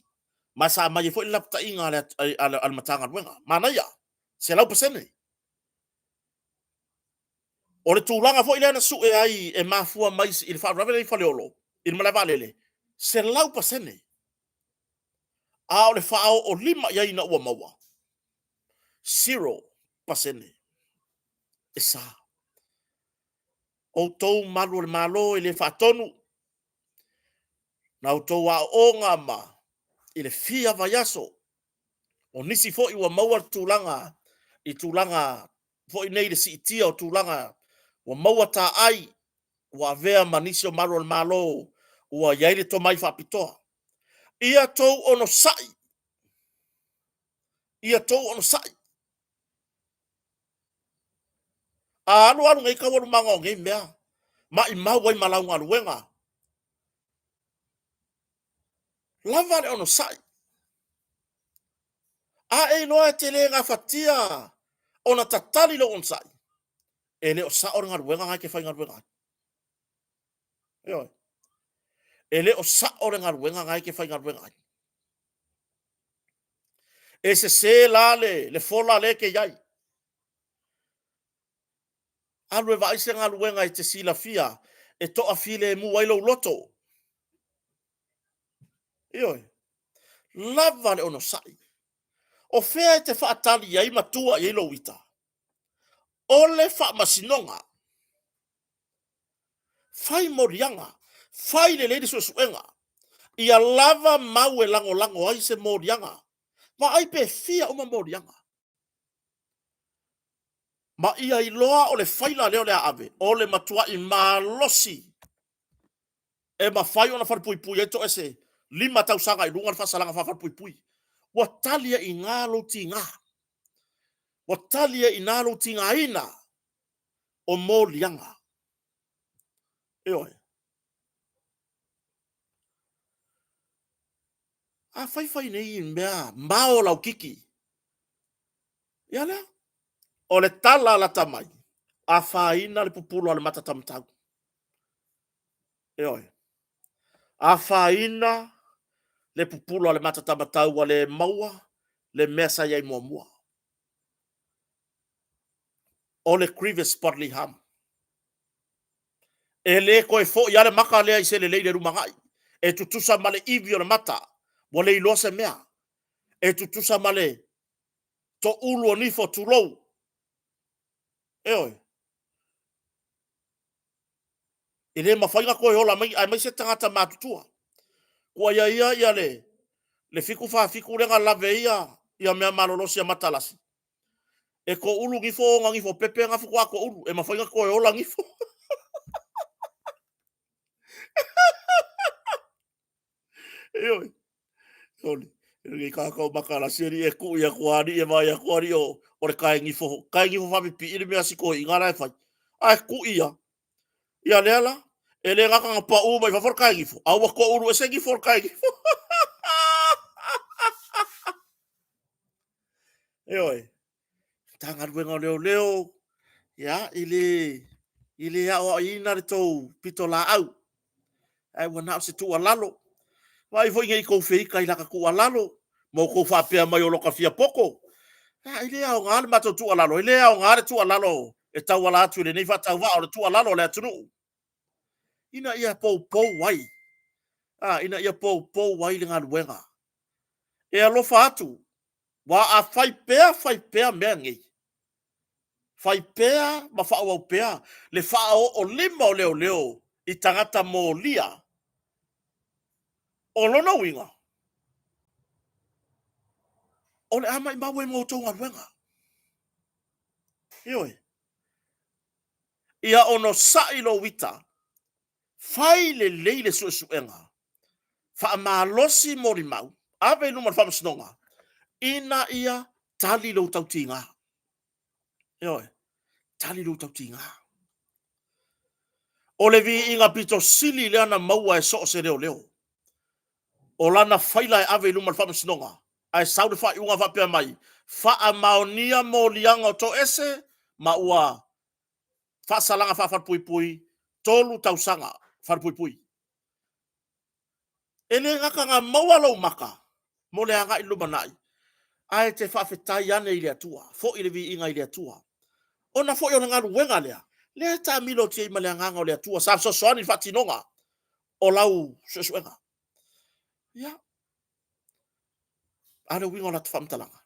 Ma sa aumai ai foi le lapataiga a le Matagaluega. Manaia, 100%. O le tulaga foi lea na sue ai e mafua mai i le faalavelave lea i Faleolo, i le malae vaalele, 100%. A o le faaoolima i ai ina ua maua, 0% e sa. Outou malu o le Malo e le faatonu, na outou aooga ma i le fia vaiaso, o nisi foi ua maua le tulaga i tulaga foi nei i le siitia o tulaga ua maua taai, ua avea ma nisi o malu o le Malo ua i ai le tomai faapitoa. Ia tou onosai, ia tou onosai. A alu alu nei taualumaga o nei mea, maimau ai ma lau galuega, lava le onosai. A e iloa e te le gafatia ona tatali lou onosai, e le o sao le galuega lena e te faigaluega ai. Ioe. E le o sa'o le galuega na e te faigaluega ai. E sese la le, le fola lea e te i ai. Alu e vaai se galuega e te silafia e toafilemu ai lou loto. Ioe. Lava le onosai. O fea e te faatali ai ma tua i ai lou ita? O le faamasinoga. Fai moliaga, fai lelei le suesuega, ia lava mau e lagolago ai se moliaga. Vaai pe fia uma moliaga. Ma ia iloa o le faila lea o le a ave, o le matuai malosi e mafai ona falepuipui ai toese 5 tausaga i luga le faasalaga faafalepuipui. Ua tali ai i ina lou tiga. Ua tali ai i ina lou tigaina o moliaga. Ioe. A fai fai nei i mea mao laukiki, ia lea. O le tala lata mai, afaina le pupula o le mata taumatau. Ioe. Afaina le pupula o le mata taumatau ua le maua le mea sa i ai muamua. O le grievous bodily harm. E le toe foi lava le mata lea i se lelei i le lumanai. E tutusa ma le ivi o le mata, ua le iloa se mea. E tutusa ma le toulu o nifo, tulou. Ioe. E le mafai ona toe ola mai, aemaise tagata matutua. Ua ia ia ia le, le 747 lea na lave ia, ia mea malolosi a Matalasi, e toulu nifo ona nifo pepe na faatoa toulu, e mafai ona toe ola nifo. Ioe. Sole, e tagata o Matalasi alii e tui atu alii e vaai atu alii o, o le tae nifo, tae nifo faapipii le mea a si toeaina la e fai. Ae tui ia. Ia lea la, e le gata na pau mai fafo le tae nifo, a ua toulu ese nifo o le tae nifo. Ioe. Matagaluega o Leoleo, ia, i le, i le aoaoina le tou pitolaau, ae ua na o se tuualalo. Vaai foi ne i tou feita i lata tuualalo, ma outou faapea mai o lo ta fia poto. Ia, e le aoga le matou tuualalo, e le aoga le tuualalo e tauala atu i lenei faatauvaa, o le tuualalo a le atunuu, ina ia poupou ai, a, ina ia poupou ai le galuega. E alofa atu, Aua a fai pea fai pea mea nei, fai pea ma faaauau pea le faaoo lima o leoleo i tagata molia, o lona uiga, o le a maumau ai ma outou galuega. Ioe. Ia onosai lou ita, fai lelei le suesuega, faamalosi molimau, ave i luma o le faamasinoga, ina ia tali lou tautiga. Ioe, tali lou tautiga. O le viiga pito sili lea na maua e so o se leoleo. O lana faila e ave i luma o le faamasinoga, ae sau le faaiuga faapea mai, faamaonia moliaga o toese ma ua faasalaga faafalepuipui 3 tausaga falepuipui. E le gata na maua lou maka mo le agai i le lumanai, ae te faafetai ane i le Atua, foi le viiga i le Atua. Ona foi o le galuega lea, lea e taamilo atu ai ma le agaga o le Atua, sa fesoasoani i le faatinoga o lau suesuega. Ia, a le uiga o lata faamatalaga?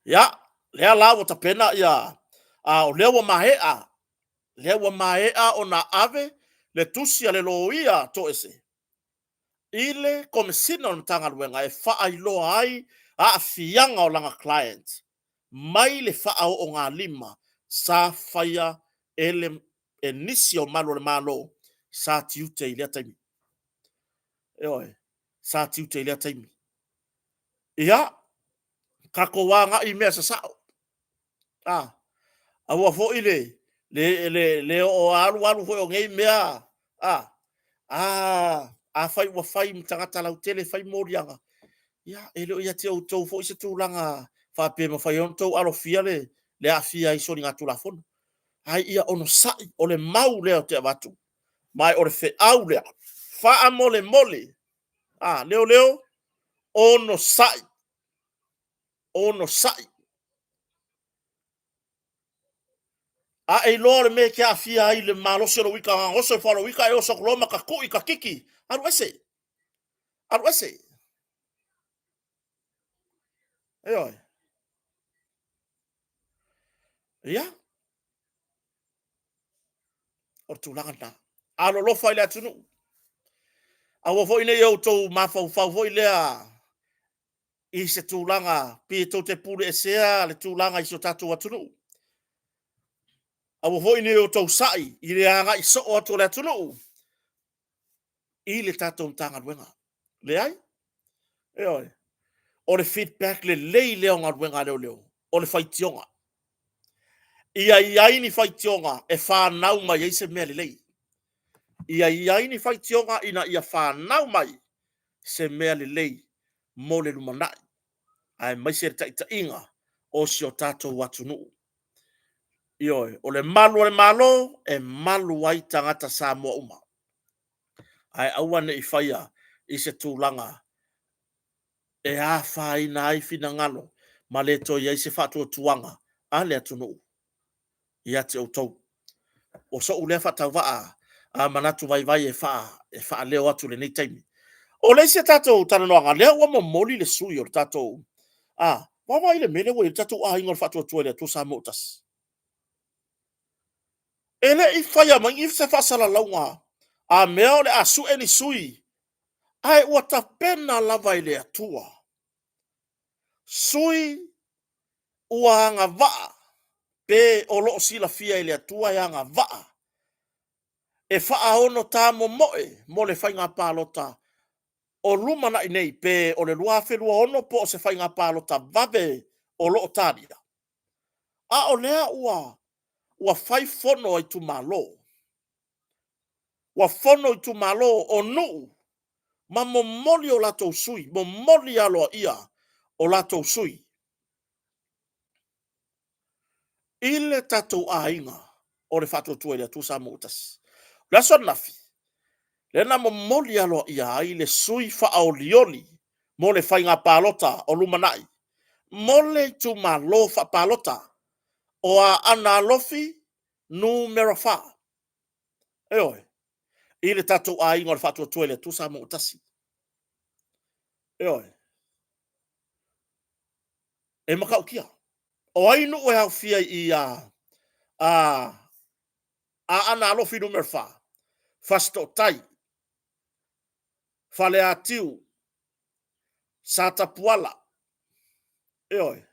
Ia, lea la ua tapena ia, a o lea ua maea, lea ua maea ona ave le tusi a le loia toese i le Komesina o le Matagaluega e faailoa ai aafiaga o lana client mai le faaoogalima sa faia e, le, e nisi o malu o le Malo sa tiute i lea taimi. Ioe, sa tiute i lea taimi. Ia, tatou agai i mea sasao. A, aua foi le, le, le, le oo alu alu foi o nei mea, a, a, afai ua fai ma tagata lautele, fai moliaga, ia, e le o ia te outou foi se tulaga faapea e mafai ona outou alofia le, le aafia ai i soligatulafono. Ae ia onosai, o le mau lea ou te avatu. Ma o le feau lea, faamolemole, a, leoleo, onosai, onosai. A e iloa o le mea e te aafia ai i le malosi o lou ita, na oso ifo lava lou ita e oso atu loa ma ta tui ta kiki, alu ese, alu ese. Ioe. Ia. O le tulaga lena. Alolofa i le atunuu. Aua foi ne i outou mafaufau foi lea i se tulaga pe tou te pule esea le tulaga i si o tatou atunuu. Aua foi ne i outou sai i le agai soo atu o le atunuu i le tatou Matagaluega. Leai. Ioe. O le feedback lelei lea o galuega a leoleo, o le faitioga. Ia i ai ni faitioga e fanau mai ai se mea lelei. Ia i ai ni faitioga ina ia fanau mai se mea lelei mo le lumanai, aemaise le taitaiga o si o tatou atunuu. Ioe, o le malu o le Malo e malu ai tagata Samoa uma, ae aua ne i faia i se tulaga e afaina ai finagalo ma le toe i ai se faatuatuaga a le atunuu ia te outou. O so'u lea faatauvaa a manatu vaivai e faaleo atu i lenei taimi. O le isi a tatou talanoaga, lea ua momoli le sui o le tatou, a, vaavaai i le mea lea ua i ai le tatou aiga o le Faatuatua i le Atua Samoa ua Tasi. E le i faia mai ni se faasalalauga a mea o le a sue ni sui, ae ua tapena lava e le Atua sui ua agavaa pe o lo o silafia e le Atua e agavaa e faaono tamomoe mo le faiga palota o lumanai nei, pe o le 2026 po o se faiga palota vave o lo o talia. A o lea ua fai fono a itumalo, ua fono itumalo o nuu ma momoli o latou sui, momoli aloaia o latou sui i le tatou aiga o le Faatuatua i le Atua Samoa ua Tasi. O le aso ananafi, lea na momoli aloaia ai le sui faaolioli mo le faiga palota o lumanai mo le itumalo faapalota o Aana Alofi Numera 4. Ioe, i le tatou aiga o le Faatuatua i le Atua Samoa ua Tasi. Ioe. E matautia. O ai nuu e aofia i a Aana Alofi Numera 4? Fasitootai, Faleatiu, Satapuala. Ioe.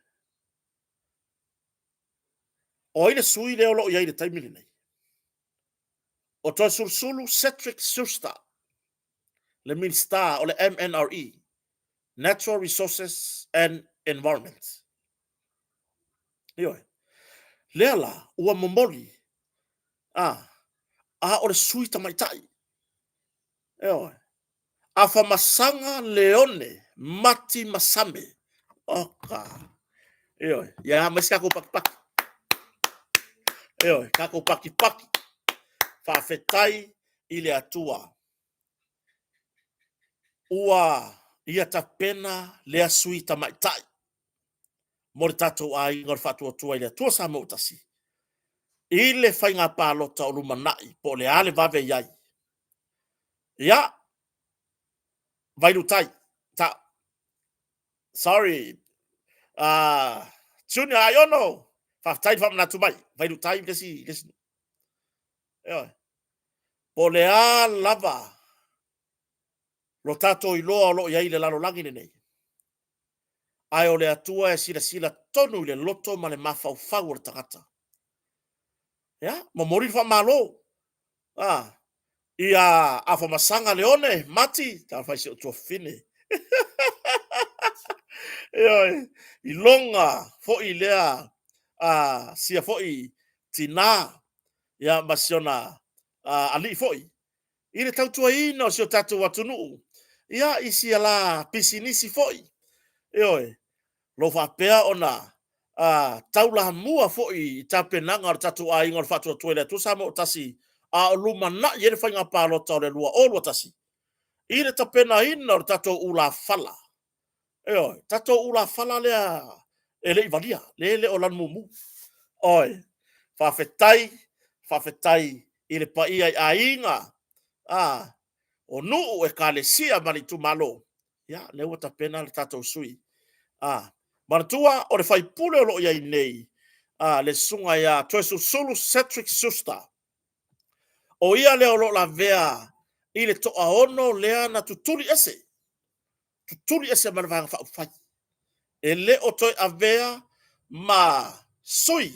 O ai le sui lea o lo o i ai i le taimi lenei? O Toeolesulusulu Cedric Schuster, le Minisita o le MNRE, Natural Resources and Environment. Ioe. Lea la, ua momoli, a, a o le sui tamaitai. Ioe. Afamasaga Leone Mati Masame. Oka. Ioe. Ia mai se tatou pakipaki. Ioe, tatou pakipaki. Faafetai i le Atua. Ua ia tapena lea sui tamaitai mo le tatou aiga o le Faatuatua i le Atua Samoa ua Tasi i le faiga palota o lumanai po o le a le vave i ai. Ia, Vailutai, ta, sorry, Junior Aiono, faafetai le faamanatu mai, Vailutai le isi, le isi. Ioe. Po o le a lava lo tatou iloa o lo o i ai i le lalolagi lenei, ae o le Atua e silasila tonu i le loto ma le mafaufau o le tagata. Ia, momoli le faamalo. Ah, ia Afamasaga Leone, Mati, talofa i si ou tuafafine. Ioe, i loga foi lea a sia foi tinā, ia ma siona alii foi, i le tautuaina o si o tatou atunuu, ia i sia la pisinisi foi, ioe, lo faapea ona taulamua foi i tapenaga o le tatou aiga o le Faatuatua i le Atua Samoa ua Tasi. a o lumanai ai le faiga palota o le 2021 i le tapenaina o le tatou ulafala. Ioe, tatou ulafala lea e le i valia, lea e le o lanu mumu. Oi, faafetai, faafetai i le paia i aiga, a, o nuu, ekalesia ma le itumalo, ia, lea ua tapena le tatou sui. A, manatua, o le faipule o lo o i ai nei, a, le susuga ia Toesulusulu Cedric Schuster, o ia lea o lo o lavea i le toaono lea na tutuli ese, tutuli ese ma le Vaega Faaupufai. E le o toe avea ma sui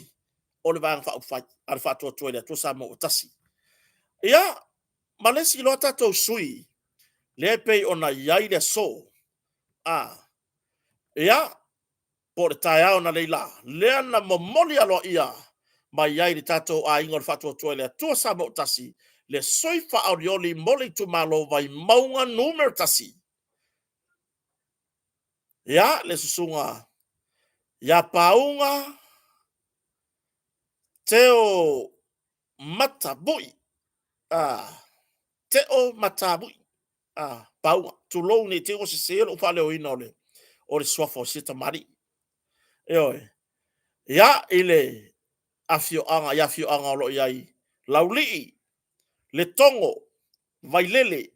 o le Vaega Faaupufai a le Faatuatua i le Atua Samoa ua Tasi. Ia, ma le isi loa tatou sui lea e pei ona i ai le aso, a, ia, po o le taeao analeila, lea na momoli aloaia mai ai le tatou aiga o le Faatuatua i le Atua Samoa ua Tasi, le sui faaolioli mo le itumalo o Vaimauga 1, ia, le susuga ia Pauga Teo Mata Vui, Teo Matamui Pauga, tulou ne i te i ua sese lou faaleoina o le suafa o sia tamalii. Ioe. Ia, i le afioaga, i afioaga o lo o i ai Laulii, Letogo, Vailele,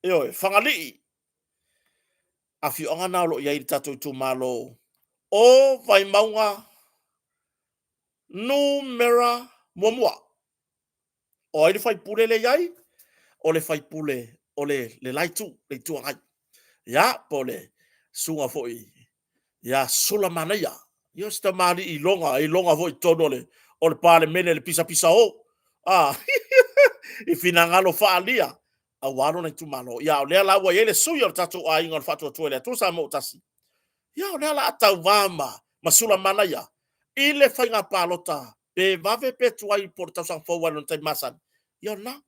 ioe, Fagalii, afioaga na o lo o i ai i le tatou itumalo o Vaimauga numera muamua. O ai le faipule lea i ai? O le faipule o le la itu, le Itu Agai. Ia, po o le susuga foi ia Sulamanaia. Ia o si tamalii iloga, e iloga foi i totonu o le Palemene i le pisapisao i finagalo faaalia aua lona itumalo. Ia a o lea la ua i ai le sui o le tatou aiga o le Faatuatua i le Atua Samoa ua Tasi, ia o lea o le a tauva ma Sulamanaia i le faiga palota pe vave pe tuai po o le tausaga fou aua i lona taimi masani. Ia o lena.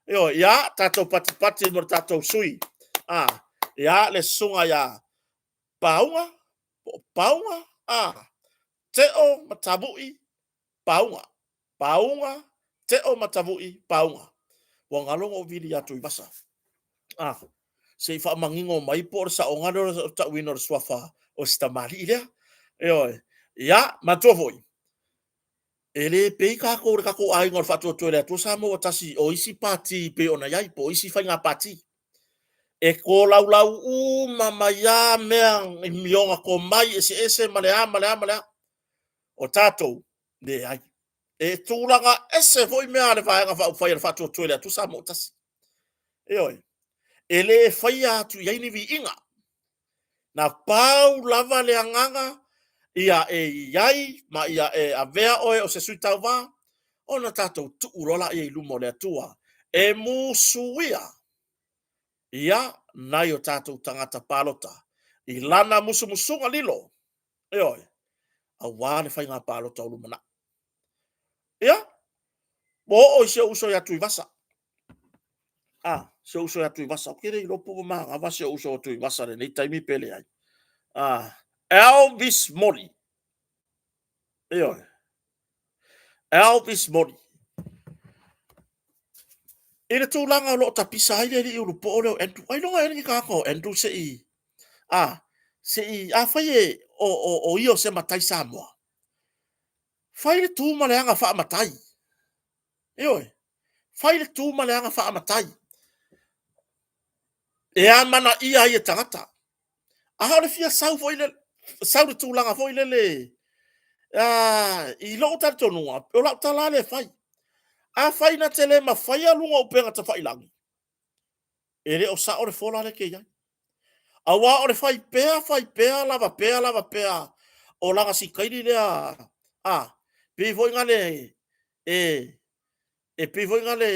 Ioe, ia tatou patipati mo le tatou sui. A, ia le susuga ia Pauga, po o Pauga, a, Teo Matavui Pauga. Pauga Teo Matavui Pauga. Ua galo na ou vili ia Tuivasa. A, se i faamanino mai po o le saoga lea o le tauina o le suafa o si tamalii lea. Ioe. Ia, manatua foi, e le pei tatou le tatou aiga o le Faatuatua i le Atua Samoa ua Tasi o isi pati pei ona i ai, po o isi faiga pati. E tolaulau uma mai lava mea i mioga tomai eseese ma le a ma le a ma le a. O tatou, leai. E tulaga ese foi mea a le Vaega Faaupufai a le Faatuatua i le Atua Samoa ua Tasi. Ioe. E le faia atu i ai ni viiga. Na pau lava le agaga ia e i ai ma ia e avea oe o se sui tauva, ona tatou tuu loa lea i luma o le Atua e musuia ia nai o tatou tagata palota i lana musumusuga lilo, ioe, aua le faiga palota o lumanai. Ia, ua oo i si ou uso ia Tuivasa. A, si ou uso ia Tuivasa, ou te le iloa po ua manava si ou uso o Tuivasa i lenei taimi pe leai. A, Elvis Moli. Ioe. Elvis Moli. I le tulaga o lo o tapisa ai le alii ulupoo lea o Andrew, ailoga ea le tagata o Andrew se i, a, se i, afai e, o, o, o ia o se matai Samoa, fai le tu ma le aga faamatai. Ioe, fai le tu ma le aga faamatai. E amanaia ai e tagata. A o le fia sau foi le, sau le tulaga foi lele, i lou talitonuga, o lau tala lava lea e fai. Afai na te le mafaia luga o upega tafailagi, e le o sao le fola lea e te i ai. Aua o le fai pea, fai pea, lava pea, lava pea o lana sitaili lea, a, pei foi lale e, e pei foi lale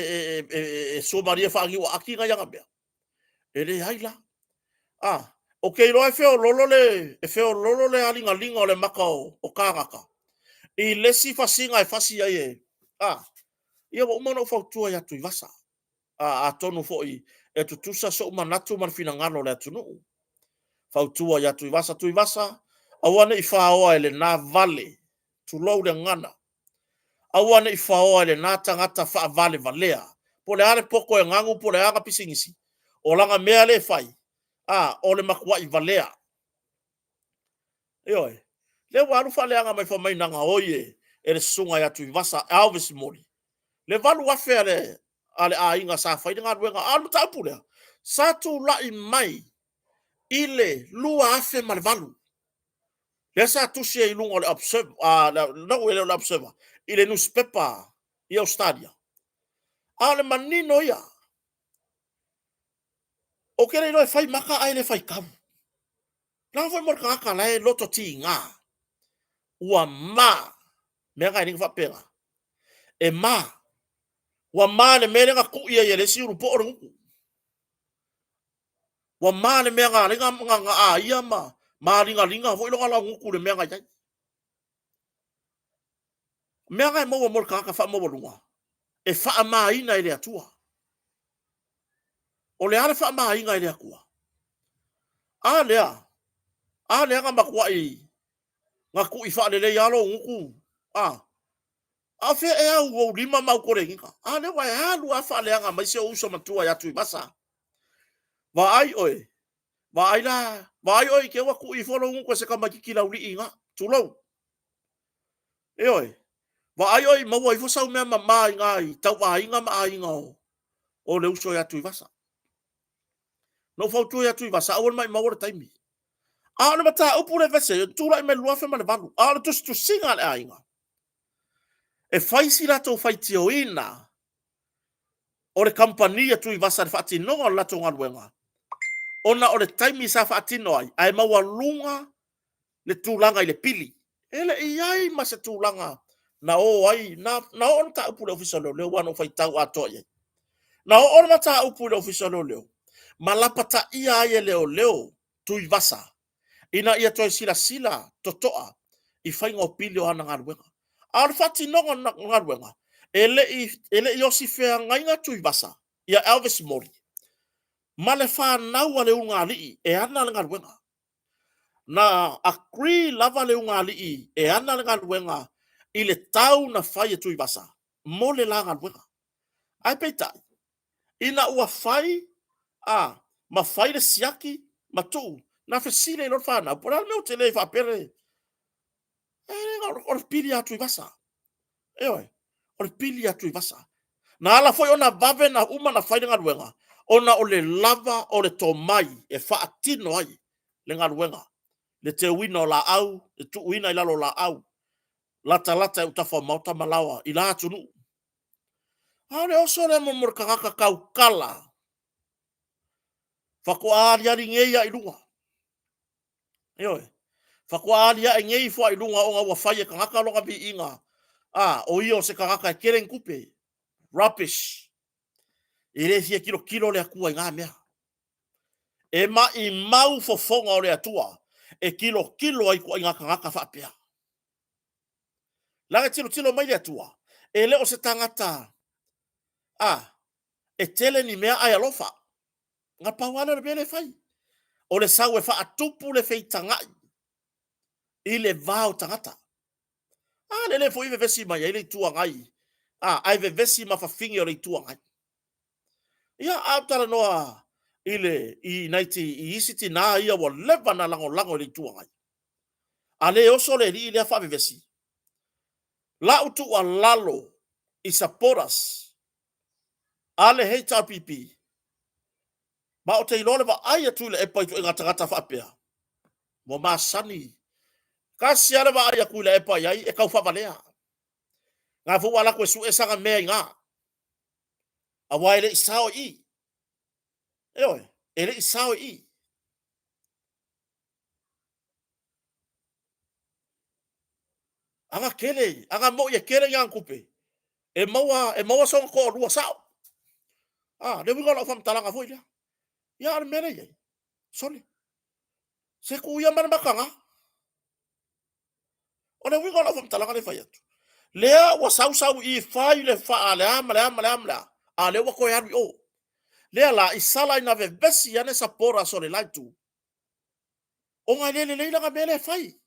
e suamalie faaniuaati nai ana mea. E leai la. A, ou te iloa e feololo le, e feololo le aligaliga o le maka o kānaka i le isi fasiga e fasi ai e, a, ia ua uma ona ou fautua ia Tuivasa. A, atonu foi e tutusa sou manatu ma le finagalo o le atunuu. Fautua ia Tuivasa, Tuivasa, aua ne i faoa e lena vale, tulou le gagana. Aua ne i faoa e lena tagata faavalevalea, po o le a le poto e ganu po o le a ana pisinisi, o lana mea lea e fai, a, o le matuai valea. Ioe. Lea ua alu faaleaga mai fai mai na gaoi e, e le susuga ia Tuivasa Elvis Moli le 8,000 a le, a le aiga sa fai le galuega. A o le mataupu lea, sa tulai mai i le 2008, lea sa tusi ai i luga o le Observer, no, e le o le Observer, i le nusipepa i Ausetalia. A o le manino ia, ou te le iloa e fai maka ae le faitau. Leaga foi mo le tagata la e loto tiga, ua ma, mea na e le faapena. E ma, ua ma le mea lea na tui ai e le isi ulupoo le gutu. Ua ma le mea na ala ai ona aia ma maligaliga foi lona laugutu i le mea na i ai. Mea na e maua mo le tagata faamaualuga, e faamaina e le Atua. O le a le faamaina e le Atua? A lea, a lea na matuai na tui faalelei lava lou gutu, a, a o fea ea au ou lima ma au koleniga? A lea ua e alu lava faaleaga mai si ou uso matua ia Tuivasa. Vaai oe, vaai la, vaai oe i te i ua tui ifo lou gutu e se tamaitiiti laulii i ina, tulou. Ioe, vaai oe i maua ifo sau mea mama i ina i tauaiga ma aiga o, o le uso ia Tuivasa. Na ou fautua ia Tuivasa, aua le maumau le taimi. A o le mataupu le vese, e tulai mai le 2008, a o le tusitusiga a le aiga, e fai si latou faitioina o le kamupani a Tuivasa i le faatinoga o le latou galuega, ona o le taimi sa faatino ai, ae maualuga le tulaga i le pili. E le i i ai ma se tulaga na o ai, na, na oo le mataupu i le Ofisa o Leoleo, aua na ou faitau atoa i ai. Na oo le mataupu i le Ofisa o Leoleo, ma lapataia ai e leoleo Tuivasa ina ia toe silasila totoa i faiga o pili o ana galuega. A o le faatinoga o galuega, e le i, e le i osi feagaiga Tuivasa ia Elvis Moli ma le fanau a le ulugalii e ana le galuega. Na agree lava le ulugalii e ana le galuega i le tau na fai e Tuivasa mo le la galuega. Ae peitai, ina ua fai a, ma fai le siaki ma tuu, na fesili ai loa le fanau, po o le a le mea ua tele ai faapea le... E, o le pili a Tuivasa. Ioe, o le pili a Tuivasa. Na ala foi ona vave na uma na fai le galuega, ona o le lava o le tomai e faatino ai le galuega, le teuina o laau, le tuuina i lalo o laau, latalata i autafa o maota ma laoa i la atunuu. A o le oso lea mo le tagata tautala, faatoa aliali nei lava i luga. Ioe. Faatoa aliae nei ifo i luga ona ua fai e tagata lona viiga. A, o ia o se tagata e tele ni tupe. Rubbish. E le fia tilotilo le Atua i na mea. E maimau fofoga o le Atua e tilotilo ai ituaiga tagata faapea. Leaga e tilotilo mai le Atua, e le o se tagata a e tele ni mea ae alofa. Na pau lava lea o le mea lea e fai, o le sau e faatupu le feitagai i le va o tagata. A lele foi e vevesi mai ai le Itu Agai, a, ae vevesi ma fafine o le Itu Agai. Ia, a ou talanoa i le i nai ti, i isi tinā ia ua leva na lagolago i le Itu Agai. A le oso le alii lea faavevesi. Lau tuualalo i supporters a le HRPP, ma ou te iloa le vaai atu i le epa i ituaiga tagata faapea, ua masani. Tasi lava le vaai atu i le epa i ai, e tau faavalea. Na foi ua alu atu e sue sana mea i ina, aua e le i sao i i. Ioe, e le i sao i i. Aga tele, aga moi e tele i ana tupe, e maua, e maua sona toalua sao. Ah, le uiga o lau faamatalaga foi lea. Ia, a o le mea lea e i ai, sole, se tuu ia ma le mataga. O le uiga o lau faamatalaga lea e fai atu, lea ua sau sau i i fai le faa le a ma le a ma le a ma le a, a o lea ua toe alu i o. Lea la, i sala ina vevesi ane supporters o le la itu, ona e le lelei lana mea lea e fai.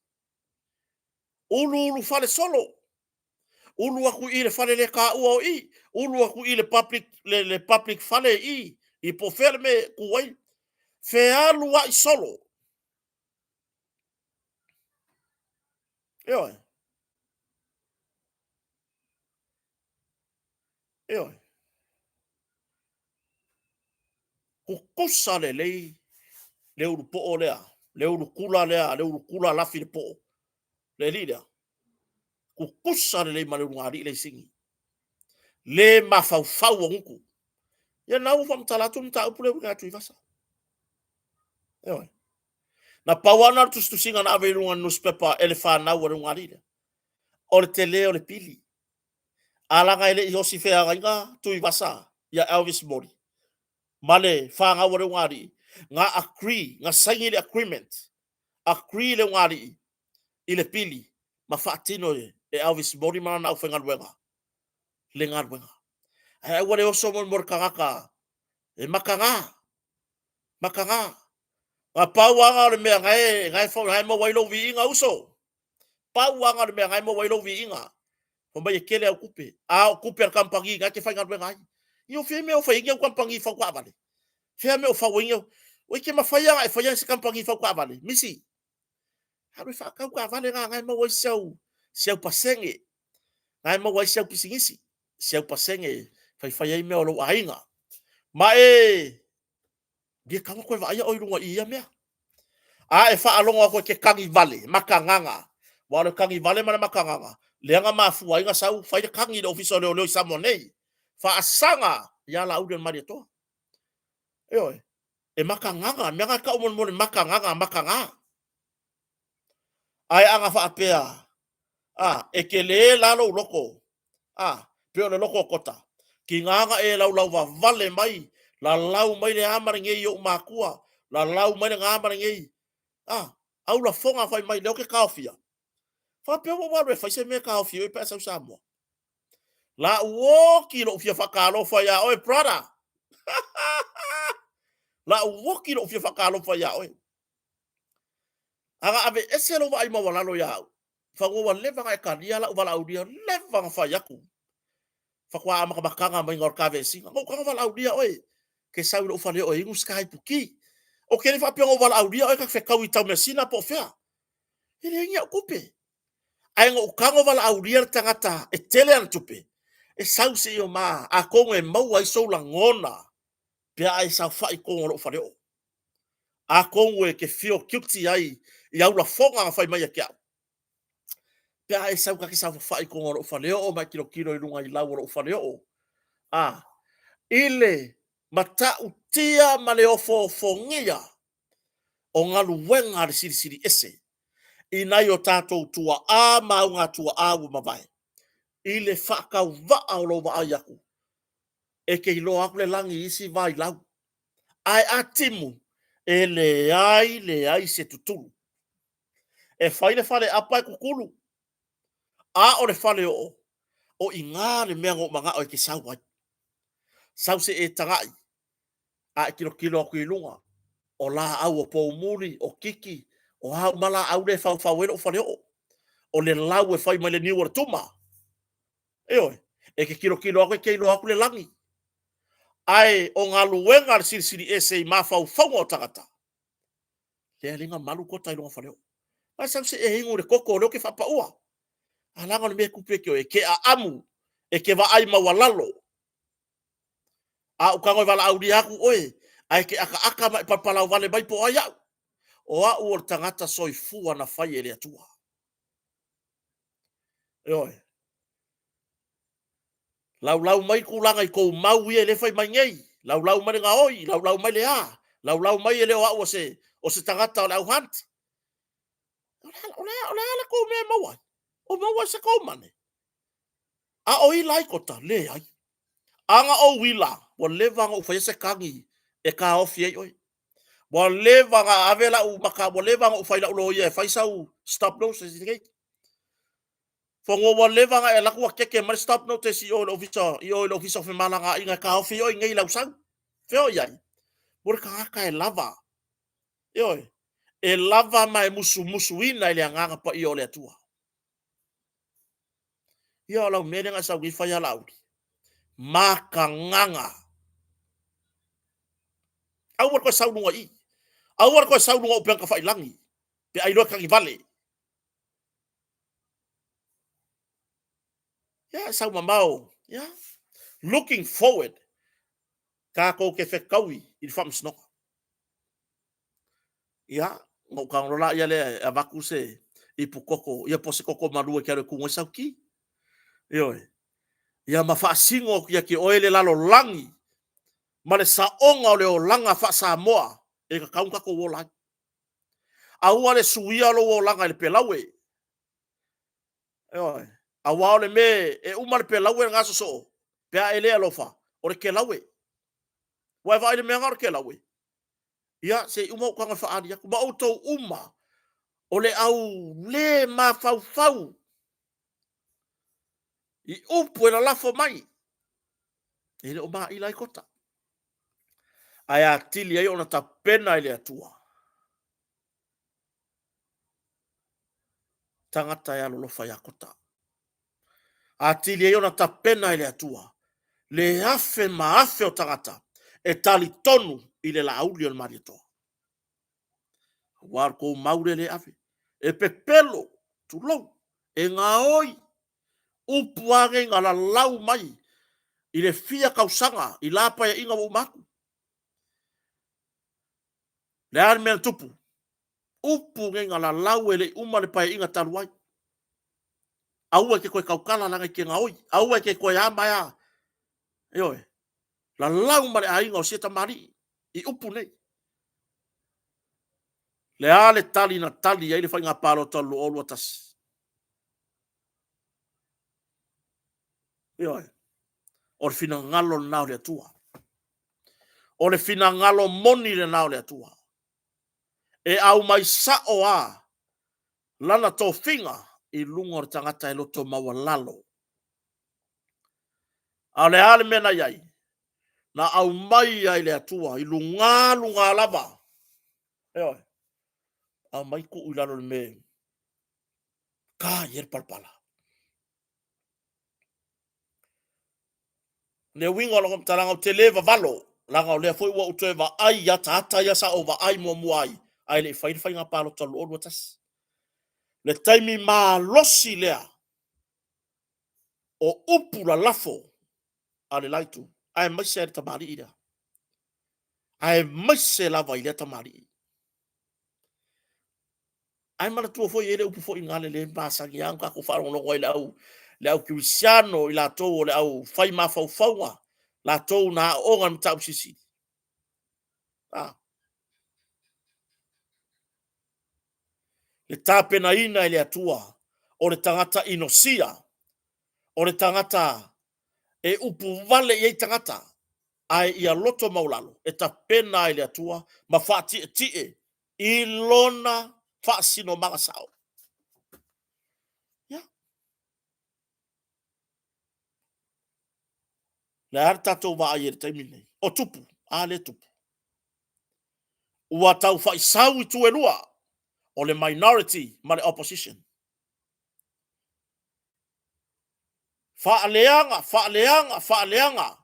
Uluulu falesolo. Ulu aku i le fale le taua o i, ulu aku i le public, le public fale i i, i po o fea le mea e tu ai. Fealuai solo. Ioe. Ioe. Tutusa lelei le ulupoo lea, le ulukula lea, le ulukula lafi le poo, le alii lea. Tutusa lelei ma le ulugalii le isini. Le mafaufau o gutu. Ia na ua faamatala atu le mataupu lea uiga Tuivasa. Ioe. Na pau lava na o le tusitusiga na ave i luga o le nusipepa e le fanau a le ulugalii lea. O le tele o le pili. A laga e le i osi feagaiga Tuivasa ia Elvis Moli ma le fanau a le ulugalii, na agree, na saini le agreement, agree le ulugalii i le pili ma faatino e Elvis Moli ma lana aufaigaluega le galuega. Ae aua le oso mo le tagata e mataga, mataga. Na pau lava o le mea na e, na e maua ai lou viiga uso. Pau lava o le mea na e maua ai lou viiga. Fai mai e tele au tupe. A o tupe a le kamupani na e te faigaluega ai. Ia o fea mea o fai ai ni au kamupani fau taavale? Fea mea o fau ai ni au... Oi ke mafai lava ona e faia se kamupani fau taavale? Misi. Alu e faatau taavale na, na e maua ai si au, si au pasene. Na e maua ai si au pisinisi, si au pasene e faifai ai mea o lou aiga. Ma e Ia tago toe vaaia oe i luga i ia mea. A e faalogo atu e ke kagi vale, makagaga. Aua o le kagi vale ma le makagaga, lea na mafua ai na sau fai le kagi i le Ofisa o Leoleo i Samoa nei. Faasaga ia Laauli o le Malietoa. Ioe, e makagaga, mea na e tau mo le makagaga, makaga. Ae a na faapea, a, e tele la lou loto, a, pei o le loto o Kota, tiga na e laulau vavale mai, lalau mai le a ma lenei i ou matua, lalau mai le ga ma lenei, a, au lafoga fai mai, lea ou te taofia. Faapea ua ou alu e fai se mea e taofi ai pe a sau i Samoa. La u oti lou fia faatalofa ia oe, brother. La u oti lou fia faatalofa ia oe. Aga aveese lou vaai maualalo ia au. Fanua ua leva ona e talia lau valaaulia, leva ona fai atu. Faatoa amatamataga mai o le ta vesiga. Na ou tago valaaulia oe, ke sau i lou fale oo e inu se ta ipuki. Ou te le faapea na ou valaaulia oe ta te fetaui i Taumeasina po o fea. E leai ni au tupe. Ae na ou tago valaaulia le tagata e tele ana tupe, e sau se i o ma, atonu e maua ai sou lagona pe a e saofai i totonu o lou faleoo. Atonu e te feel guilty ai i au lafoga na fai mai ia te au. Pe a e sau ta te saofafai i totonu o lou faleoo ma e tilotilo i luga i lau o lou faleoo, a, i le matautia ma le ofoofogia o galuega a le Silisili Ese i nai o tatou tuaa ma augatuaa ua mavae, i le faatauvaa o lou vaai atu, e te iloa atu le lagi i isi vailau, ae a timu, e leai leai se tutulu. E fai le faleapa e tutulu, a o le faleoo, o i ina le mea na ou manao e te sau ai. Sau se i e tagai, a e tilotilo atu i luga, o laau o poumuli, o kiki, o a uma laau lea e faufau ai lou faleoo. O le lau e fai mai le niu o le tuma. Ioe, e te tilotilo atu e te iloa atu le lagi. Ae o galuega a le Silisili Ese i mafaufauga o tagata, lea e na malu kota i luga faleoo. Ae sau se e inu le koko o lea ou te faapaua. A leaga o le mea e tupu ia te oe, e te aamu, e te vaai maualalo. A ou tago e valaaulia atu oe, ae e te akaaka ma e palapalauvale mai po o ai au. O au o le tagata soifua na fai e le Atua. Ioe. Laulau mai tulaga i tou mau ia e fai mai nei. Laulau mai le gaoi, laulau mai le a, laulau mai e le o au o se, o se tagata o le au hunt. O le a, o le a, o le a la tou mea e maua ai? O maua ai se tou mane? A o ila ai kota? Leai. A na ou ila, ua leva ona ou faia se kagi e taofi ai oe. Ua leva ona ave lau maka, ua leva ona ou fai lau loia e fai sau stop notice nei. Fanua ua leva ona e alu atu ua keke mai le stop notice i o i le ofisa, i o i le ofisa o femalagaaiga e taofi ai oe nei i lau sau. Fea o i ai? Mo le tagata e lava. Ioe, e lava ma e musumusuina i le agaga paia o le Atua. Ia o lau mea lea na e sau nei fai a Laauli. Makagaga. Aua le toe sau luga i i. Aua le toe sau luga o upega tafailagi pe a iloa e tagivale. Ia, sau mamao. Ia, looking forward tatou te fetaui i le faamasinoga. Ia, ona ou tago loa lea e avatu se ipu koko, ia po o se koko malu e te alu e tunu ai sau ti. Ioe. Ia ma faasino atu ia te oe le lalolagi ma le saoga o le olaga faa-Samoa e tatau ona tatou ola ai. Aua le suia lou olaga i le pelaue. Ioe. Aua o le mea e uma le pelaue lena sosoo, pe a e le alofa, o le kelaue. Ua e vaai i le mea lena o le kelaue? Ia, se i uma ou tago e faaali atu. Ma outou uma, o le au le mafaufau i upu e lalafo mai, e le o maila ai kota. Ae atili ai ona tapena e le Atua tagata e alolofa ia kota. Atili ai ona tapena e le Atua le afe ma afe o tagata e talitonu i le Laauli o le Malietoa. Aua o le tou mau lea le ave. E pepelo, tulou, e gaoi, upu lava nei na lalau mai i le fia tausaga i la paeaiga ua uma atu. Le a le mea na tupu? Upu nei na lalau e le i uma le paeaiga talu ai. Aua e te toe tautala leaga e te gaoi. Aua e te toe a ma e a. Ioe. Lalau ma le aiga o sia tamalii i upu nei. Le a le tali na tali ai le faiga palota o le 2021? Ioe. O le finagalo lena o le Atua. O le finagalo moni lena o le Atua. E aumai sao lava lana tofiga i luga o le tagata e loto maualalo. A o le a le mea na i ai? Na aumai ai le Atua i luga luga lava. Ioe. Aumai tuu i lalo i le mea ta i ai le palapala. Le uiga o lau faamatalaga, ou te le vavalo, leaga o lea foi ua ou toe vaai i ataata ia sa ou vaai muamua ai, ae le i fai le faiga palota 2021. Le taimi malosi lea o upu lalafo a le la itu, aemaise lava i le tamalii lea, aemaise lava i lea tamalii. Ae manatua foi e i ai le upu foi gale lea e masani lava ona tatou faalogologo ai i le au, le au kerisiano, i latou o le au fai mafaufauga, latou na aooga i le mataupu silisili. A. Le tapenaina e le Atua o le tagata inosia, o le tagata e upu vale i ai tagata, ae ia loto maualalo e tapena ai le Atua ma faatietie i lona faasinomaga sao. Ia. Le a le tatou vaai i le taimi lenei? O tupu, a lea e tupu. Ua tau faisau itu e lua, o le minority ma le opposition. Faaleaga, faaleaga, faaleaga.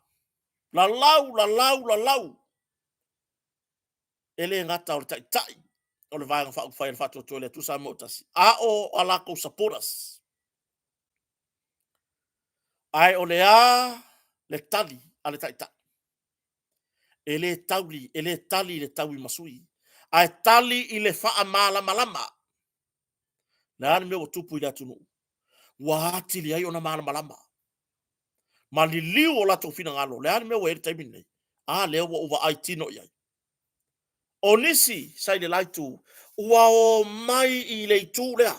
Lalau, lalau, lalau. E le gata o le taitai o le Vaega Faaupufai a le Faatuatua i le Atua Samoa ua Tasi, a o a latou supporters. Ae o le a le tali a le taitai? E le tauli, e le tali i le tauimasui, ae tali i le faamalamalama. Le a le mea ua tupu i le atunuu? Ua atili ai ona malamalama ma liliu o latou finagalo. Le a le mea ua i ai le taimi lenei? A lea ua ou vaai tino i ai. O nisi sa i le la itu, ua o mai i le itu lea.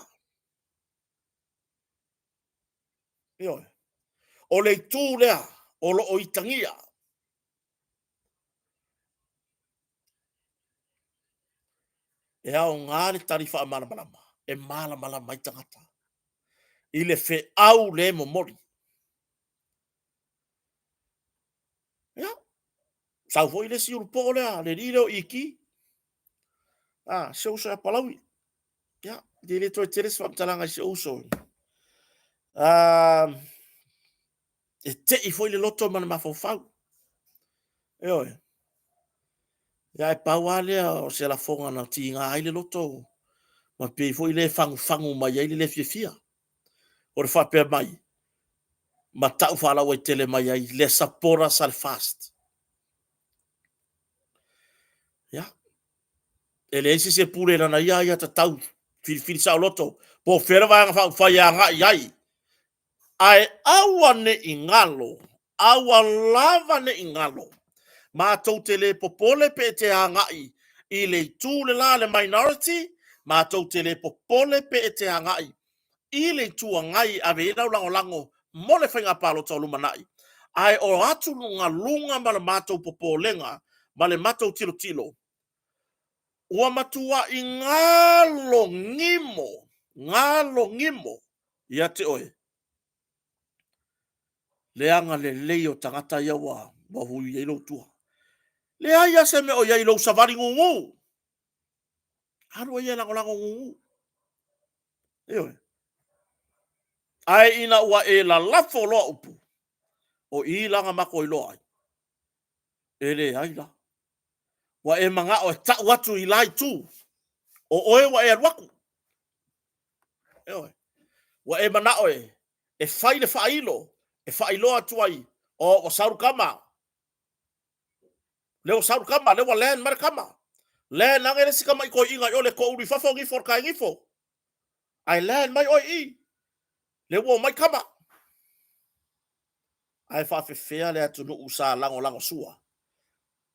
Ioe. O le itu lea o lo o itagia. E aoga le tali faamalamalama e malamalama ai tagata i le feau le momoli. Ia, sau foi le isi ulupoo lea, le alii lea o Iki. Ah, si ou uso ia Palaui. Ia, e le toe tele se faamatalaga i si ou uso. E tei foi le loto ma le mafaufau. Ioe. Ia e pau lava lea o se lafoga na tiga ai le loto ma pei foi le fagufagu mai ai le le fiafia. O le faapea mai, ma tau faalauaitele mai ai le supporters a le FAST. Ia, e leai se isi e pule i lana ia aiatatau filifili saoloto po o fea le Vaega Faaupufai e agai ai. Ae aua ne i galo, aua lava ne i galo, matou te le popole pe e te agai i le itu le la, le minority, matou te le popole pe e te agai i le Itu Agai e ave i ai lau lagolago mo le faiga palota o lumanai, ae o atugaluga ma le matou popolega ma le matou tilotilo, ua matuai galo gimo, galo gimo ia te oe le agalelei o tagata ia ua hui ai lou tua. Leai lava se mea o i ai i lou savali gugu. Alu ai e lagolago gugu. Ioe. Ae ina ua e lalafo loa upu, o i la na matou iloa ai, e leai la. Ua e manao e tau atu i la itu, o oe ua e alu atu. Ioe. Ua e manao e, e fai le faailo, e faailoa atu ai, o ua sau le tama. Lea ua sau le tama, lea ua land mai le tama. Land ane le isi tama i toeaiina i o le toulu i fafo gifo le tae gifo. Ae land mai oe i i. Lea ua omai tama. Ae faafefea le atunuu sa lagolagosua.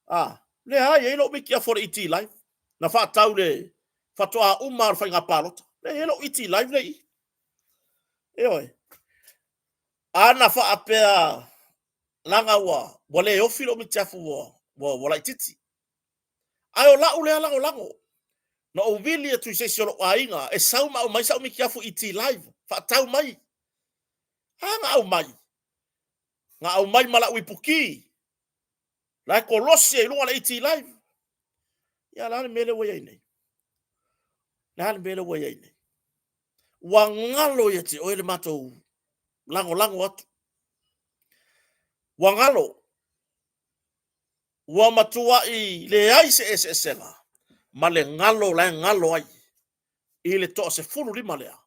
Ah, leai, e i ai lou mitiafu o le ET Live. Na faatau le faatoa uma o le faiga palota. E i ai lou ET Live le i. Ioe. Ana faapea leaga ua, ua le ofi lou mitiafu ua, ua, ua laititi. Ae o lau lea lagolago, na ou vili atu i se isi o lou aiga e sau ma aumai sau mitiafu ET Live, faatau mai. A na aumai? Na aumai ma lau ipuki. La e kolosi ai i luga le ET Live. Ia, la le mea lea ua i ai nei? Le a le mea lea ua i ai nei? Ua galo ia te oe le matou lagolago atu. Ua galo. Ua matuai leai se eseesega ma le galo la e galo ai i le toa 15 lea.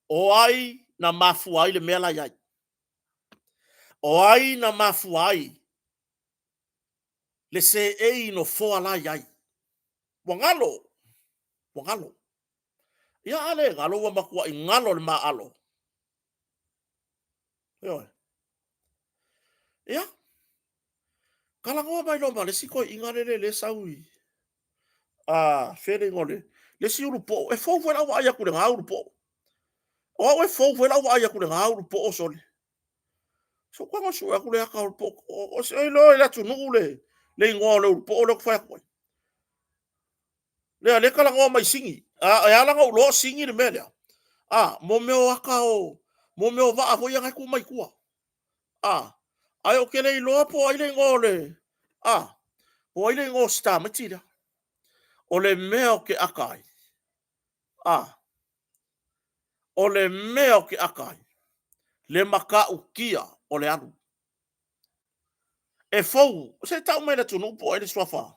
O ai na mafua ai le mea la i ai? O ai na mafua ai le seei i nofoa la i ai? Ua galo, ua galo. Ia a le galo ua matuai galo le maaalo. Ioe. Ia, talanoa mai loa ma le isi toeaina lele lea e sau i a fea le igoa o le le isi ulupoo. E fou foi lau vaai atu i lena ulupoo. O au e fou foi lau vaai atu i lena ulupoo sole. Se ou tago e sue atu le ata o le poo. O se iloa i le atunuu le le igoa o le ulupoo lea ou te fai atu ai. Lea, lea talanoa mai Sini. A, e ala ona ou iloa o Sini le mea lea. A, mo mea o ata o, mo mea o vaa foi ia na e tuu mai tua. A, ae ou te le iloa po o ai le igoa o le, a, po o ai le igoa o si tamaiti lea. O le mea ou te aka ai, a, o le mea ou te aka ai, le matautia o le alu. E fou, se i tau mai le atunuu po o ai le suafa.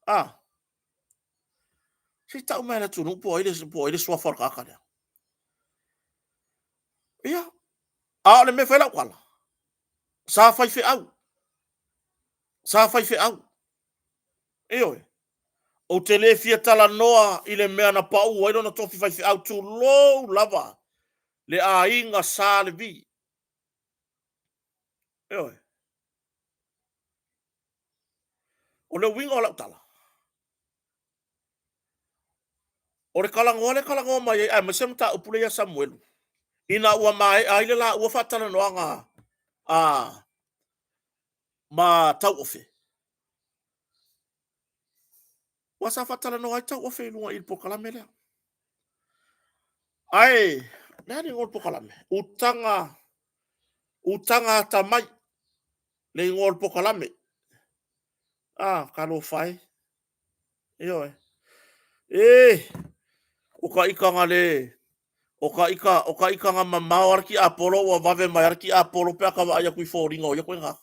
A, se i tau mai le atunuu po o ai le, po o ai le suafa o le tagata lea. Ia, a o le mea fai lau tala, sa faifeau, sa faifeau. Ioe, ou te le fia talanoa i le mea na pau ai lona tofi faifeau, tulou lava le aiga Sa Levi. Ioe. O le uiga o lau tala, o le talanoa lea e talanoa mai ai, aemaise le mataupu lea ia Samuelu, ina ua maea ai le laua faatalanoaga a ma Tauofe, aua sa faatalanoa ai Tauofe i luga i le polokalame lea. Ae, o le a le igoa o le polokalame? Utaga, Utaga Atamai, le igoa o le polokalame. Ah, talofa e. Ioe. E, o ta ita na le... O ka ika, o ka ika nga mamao ala ki Apolo ua vave mai ala ki Apolo pe aka vaai aku i foliga o ia koe ngā.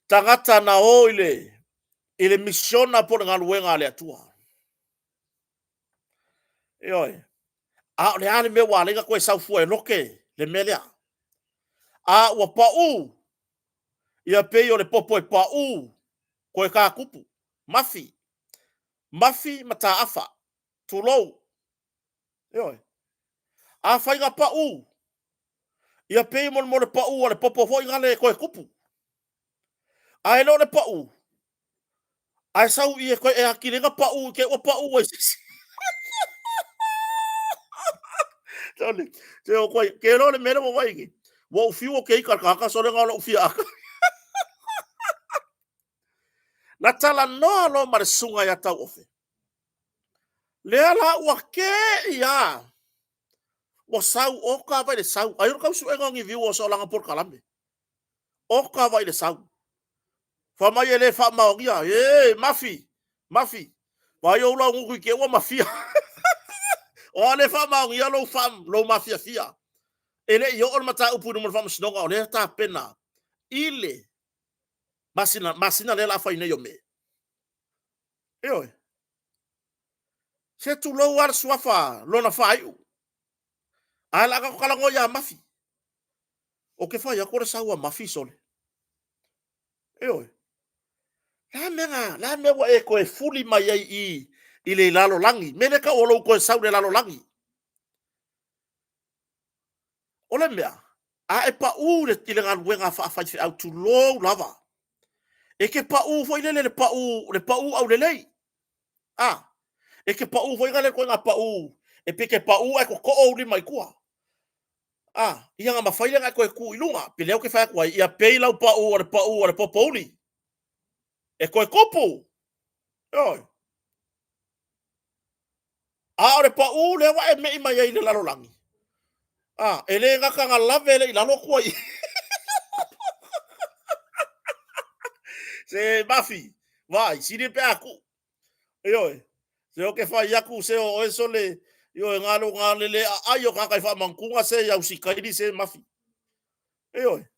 Tagata na o i le, i le misiona po le galuega a le Atua. Ioe. A o le a le mea ua ala ai ona toe sau fua e lote le mea lea? A ua pau, ia pei o le popo e pau, toe tatupu, mafi, mafi ma taafa, tulou. Ioe. Afai na pau, ia pei mo le pau a le popo foi nale e toe tupu. Ae le o le pau, ae sau i e toe e atili ai na pau i te ua pau ai se isi. Tole, te o koe, ke loa le mea lea ua vaai nei. Ua ou fiu o ke ika le tagata sole na o lou fia aka. Na talanoa loa ma le susuga ia Tauofe. Lea la ua kei a. Ua sau oka vai le sau. Ai o le tausuega o ni viu o soalaga polokalame. Oka vai le sau. Fai mai e le faamaonia. E, mafi, mafi. Vaai ou laugutu i te ua mafia. O a le faamaonia lou, fa, lou mafiafia. E le i oo le mataupu i luma o le faamasinoga, o lea tapena i le masina, masina lea la fai nei o Me. Ioe. Se tulou lava le suafa lona faaiu. Ae la tatou talanoa ia Mafi. O ke fai atu o le sau a Mafi sole. Ioe. La mea na, la mea ua e toe fuli mai ai i i le lalolagi. Me le tau o lou toe sau i le lalolagi. O le mea, a e pau i le galuega faafaifeau, tulou lava, e te pau foi lele le pau, le pau aulelei. A, e te pau foi lele ituaiga pau, e pei te pau ae totoo ou lima i tua. A, ia na mafai lea ona e toe tu i luga. Pe lea ou te fai atu ai, ia pei lau pau o le pau a le popouli. E toe tupu. Ioe. A o le pau lea ua e me'i mai ai i le lalolagi, a, e le gata na lave le i lalo atu ai. Se mafi, vaai, sili pe a tuu. Ioe, se o ke fai atu se o oe sole, ioe, ngalo ngale le aai o tagata i faamanutuga se i ausikaili se mafi. Ioe.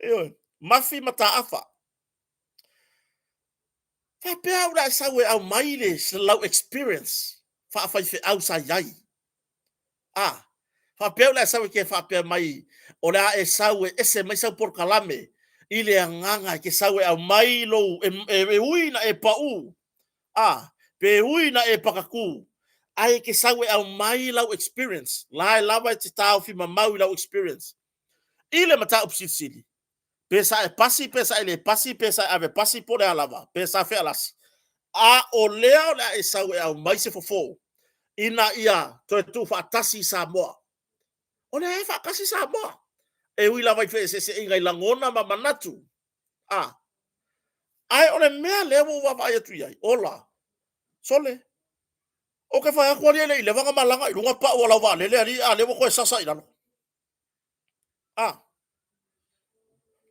Ioe, mafi mataafa. Faapea au la e sau e aumai le lau experience faafaifeau sa i ai. A, faapea au la e sau e te faapea mai o le a e sau e ese mai sau polokalame i le agaga e te sau e aumai lou, e, e, e ui na e pau, a, pe ui na e pakakū, ae e te sau e aumai lau experience, la e lava e te taofi mamau i lau experience. I le mataupu silisili, pe sa e pasi, pe sa e le pasi, pe sa e ave pasi, po o le a lava, pe sa fealasi, a o lea o le a e sau e aumai se fofo ina ia toe tuufaatasi i Samoa. O lea e faatasi Samoa, e ui lava i feeseeseaiga i lagona ma manatu. A, ae o le mea lea ua ou vaavaai atu i ai, ola, sole, o ke fai atu alii e le i leva na malaga i luga pau o lau vaalele alii, a lea ua toe sasa i lalo. A,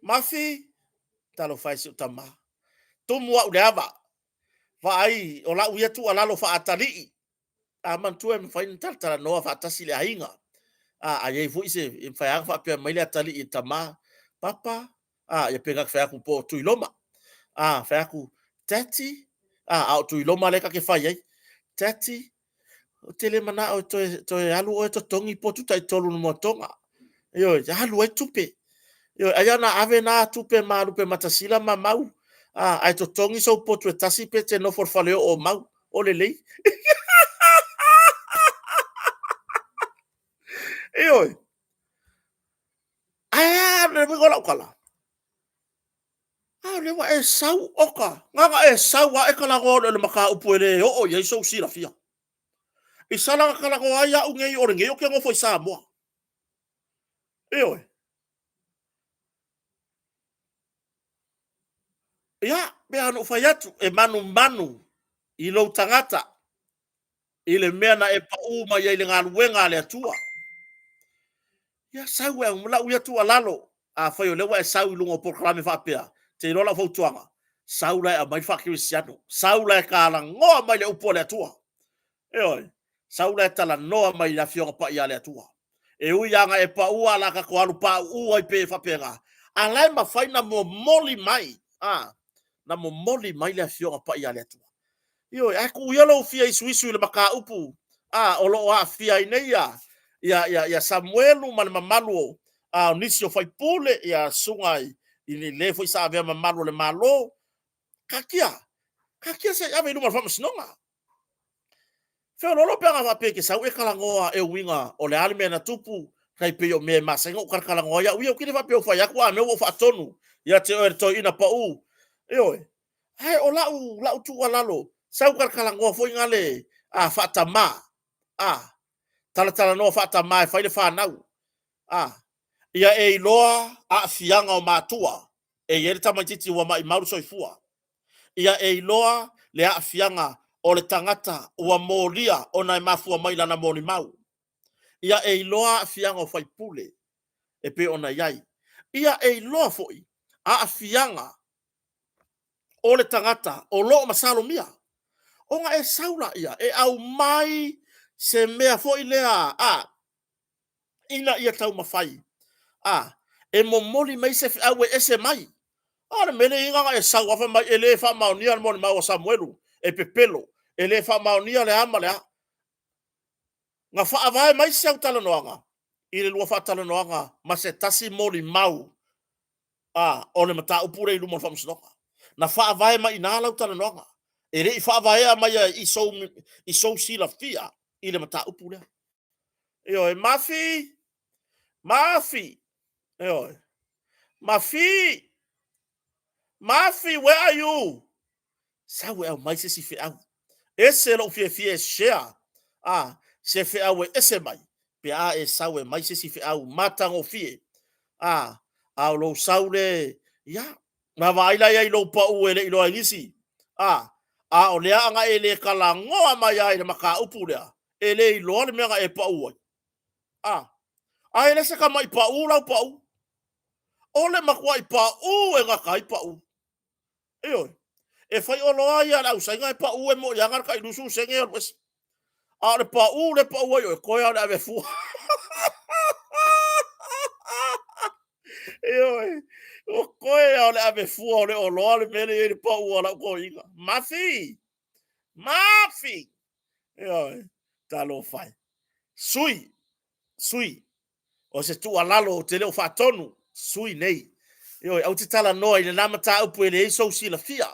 Mafi, talofa e si ou tama. Tumu au le ava. Vaai, o lau ia tuualalo faatalii. A manatua e mafai ona talatalanoa faatasi le aiga. A, a i ai foi se, e mafai lava ona faapea mai le atalii i le tama, Papa, a, ia pe na te fai atu po o Tuiloma. A, fai atu, Daddy, a, a o Tuiloma lea ta te fai ai. Daddy, Ou te le manao e toe, toe alu oe totogi potu taitolu i le moatoga. Ioe, alu ai tupe. Ioe, ai ana ave na tupe ma Lupematasila ma Mau, a, ae totogi sou potu e tasi pe te nofo i le faleoo o Mau. O lelei. Ioe. Ae a le uiga o lau tala? A o lea ua e sau, oka, na ona e sau lava e talanoa loa i le mataupu e le oo i ai sou silafia. I sala na talanoa ai au nei o lenei ou te nofo i Samoa. Ioe. Ia, pei ona ou fai atu, e manumanu i lou tagata i le mea na e pau mai ai i le galuega a le Atua. Ia sau e au, lau ia tuualalo, afai o lea ua e sau i luga o polokalame faapea, te iloa lau fautuaga, sau la e aumai le faakerisiano, sau la e talanoa mai le upu a le Atua. Ioe, sau la e talanoa mai i le Afioga Paia a le Atua. E ui lava na e pau a o le a tatou alu pauu ai pei e faapena, a la e mafai ona momoli mai, a, na momoli mai le Afioga Paia a le Atua. Ioe, ae tuu ia lou fia isuisu i le mataupu, a, o lo o aafia ai nei ia, ia, ia, ia Samuelu ma le mamalu o, a, o nisi o faipule, ia susuga i, i le foi sa avea ma malu o le Malo. Taatia, taatia se i ave i luma o le faamasinoga. Feoloolo pe ana faapea e te sau e talanoa e uiga o le a le mea na tupu, tai pei o mea e masani ona ou talatalanoa ai au ia. Ou te le faapea ua fai atu a mea ua ou faatonu ia te oe le toeaina pau. Ioe. Ae o lau, lau tuualalo, sau talatalanoa foi nale a faatama, a, talatalanoa faatama e fai le fanau. A, ia e iloa aafiaga o matua e i ai le tamaitiiti ua maimau le soifua. Ia e iloa le aafiaga o le tagata ua molia ona e mafua mai i lana molimau. Ia e iloa aafiaga o faipule e pei ona i ai. Ia e iloa foi aafiaga o le tagata o lo o masalomia. Ona e sau laia e aumai se mea foi lea a ina ia taumafai a e momoli mai se feau e ese mai. A o le mea lea e i ai na ona e sau lava fai mai e le faamaonia le molimau a Samuelu, e pepelo, e le faamaonia le a ma le a. Na faavae mai si au talanoaga i le lua faatalanoaga ma se tasi molimau a o le mataupu lea i luma o le faamasinoga. Na faavae mai i ina lau talanoaga. E le i faavaea mai i sou, i sou silafia i le mataupu lea. Ioe, Mafi, Mafi, ioe, Mafi, Mafi, where are you? Sau e aumai se isi feau. Ese lou fiafia e share a se feau e ese mai pe a e sau e mai se isi feau matagofie. A, a o lou sau le, ia, na vaai la i ai lou pau e le i iloa e nisi. A, a o lea ana e le talanoa mai lava i le mataupu lea, e le iloa le mea na e pau ai. A, a e le se tamai pau lau pau. O le matuai pau e gata ai pau. Ioe. E fai oloa ia a le ausaina e pau e moi lava na o le tai 20 sene e alu ese. A o le pau le pau ai oe, koe lava o le ave fua. Ioe. Ua koe lava o le ave fua o le oloa le mea lea e i ai le pau a lau toeaina. Mafi! Mafi! Ioe. Talofa e. Sui! Sui! O se tuualalo ou te le o faatonu, sui nei. Ioe, aua te talanoa i lena mataupu e leai sou silafia.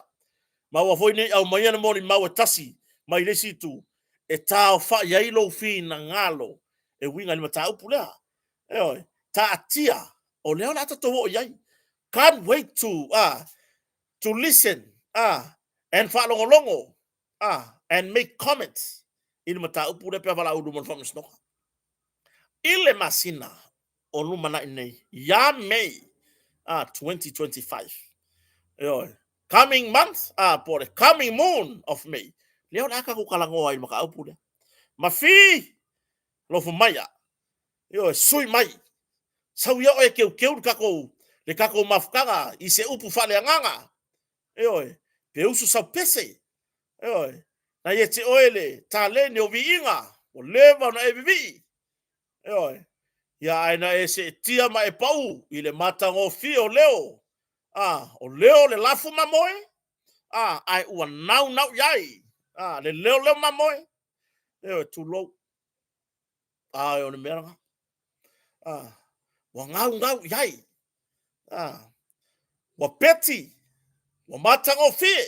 Ma aua foi ne i aumaia le molimau e tasi mai le isi itu e taofa'i ai lou finagalo e uiga i le mataupu lea. Ioe, taatia, o lea o le a tatou oo i ai. Can't wait to, to listen, and faalogologo, and make comments i le mataupu lea pe a valaau i luma o le Faamasinoga. I le masina o lumanai nei, ia Mei 2025, ioe, coming month, po o le coming moon of May, lea o le a tatou talanoa ai i le mataupu lea. Mafi, alofa maia, ioe, sui mai, sau ia oe e teuteu le tatou, le tatou mafutaga i se upu faaleagaga, ioe, pe usu sau pese, ioe, na ia te oe le taleni o viiga, ua leva ona e vivii, ioe, ia ae na e seetia ma e pau i le matagofie o leo, a, o leo o le lafu mamoe, a, ae ua naunau i ai, a, le leoleo mamoe, ioe, tulou. A, o le mea lena. A, ua naunau i ai. A, ua peti, ua matagofie.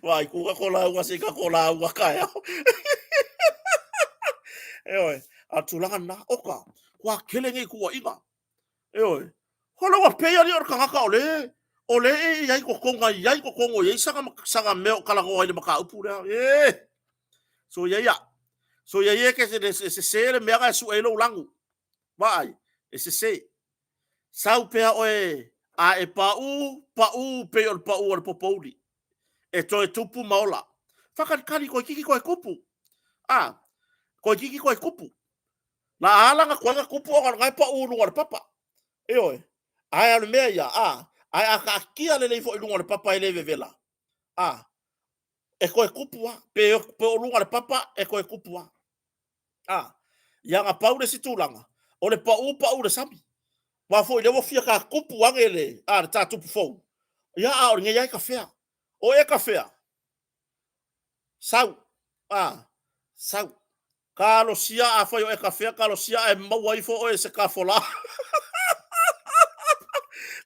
Vaai ku ka ko lauga se ka ko lauga taeao. Ioe, a tulaga na, oka, kua kele nei kuaiga. Ioe, hola ua pei ali o le tagata o le, o le e i ai totoga, i ai totogo, i ai sana, sana mea o talanoa ai le mataupu lea. E, so ia ia, so ia ia ke se sese le mea na e sue ai lou lanu. Vaai, e sese. Sau pea oe a e paʻū, paʻū pei o le paʻū a le popouli, e toe tupu ma ola. Faakalikali, toeitiiti toe tupu. A, toeitiiti toe tupu. Na ala na tuai na tupu ona o lena e paʻū i luga o le papa. Ioe. Ae o le mea ia, a, ae a taatia lelei foi i luga o le papa e le vevela. A, E toe tupu lava. Pe, pe o luga o le papa, e toe tupu lava. A, ia na pau le isi tulaga, o le pau pau i le sami. Aua foi lea ua fia ta tupu ane le, a, le ta tupu fou. Ia, a o lenei lava e tafea. O e tafea? Sau. A, sau. Talosia afai o e tafea, talosia ae maua ifo oe e se tafola.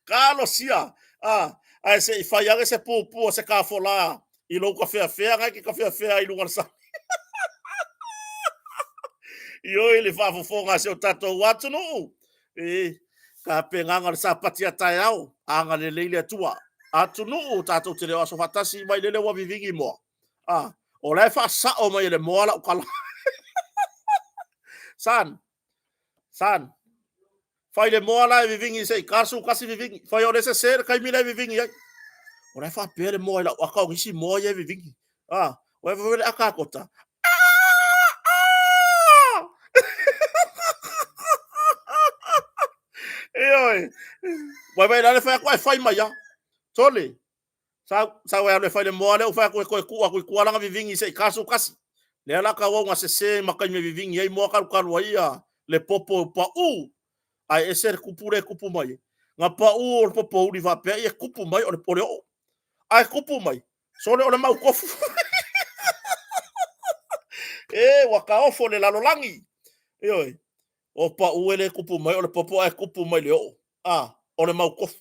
Talosia. A, ae se i fai ane se pupu o se tafola i lou tafeafea na e te tafeafea ai i luga o le sami. Ioe le faafofoga a si o tatou atunuu. E, tapenaga o le sapati a taeao, agalelei le Atua. Atunuu tatou te le o aso faatasi mai lele ua vivigi moa. A, o la e faasao mai e le moa lau tala. San, san, fai le moa la e vivigi se i 41 vivigi. Fai o le sese le taimi la e vivigi ai. O la e faapea le moa i lau aka o nisi moa ia e vivigi. A, o e faapea le aka a Kota. Ioe. Vai vai la le fai atu ai fai mai a. Tole. Sau, sau e alu e fai le moa lea ua fai atu e toe tuu atu i tua lana vivigi se i 41. Lea la tauau na sese ma taimi e vivigi ai moa kalukalu ai ia le popo pau. Ae ese le kupu lea e kupu mai ai. Na pau o le popo uli faapea ia kupu mai o le, o le oo. Ae kupu mai, sole o le mautofu. E, ua taofo le lalolagi. Ioe, o pau e le kupu mai o le popo ae kupu mai le oo. A, o le mautofu.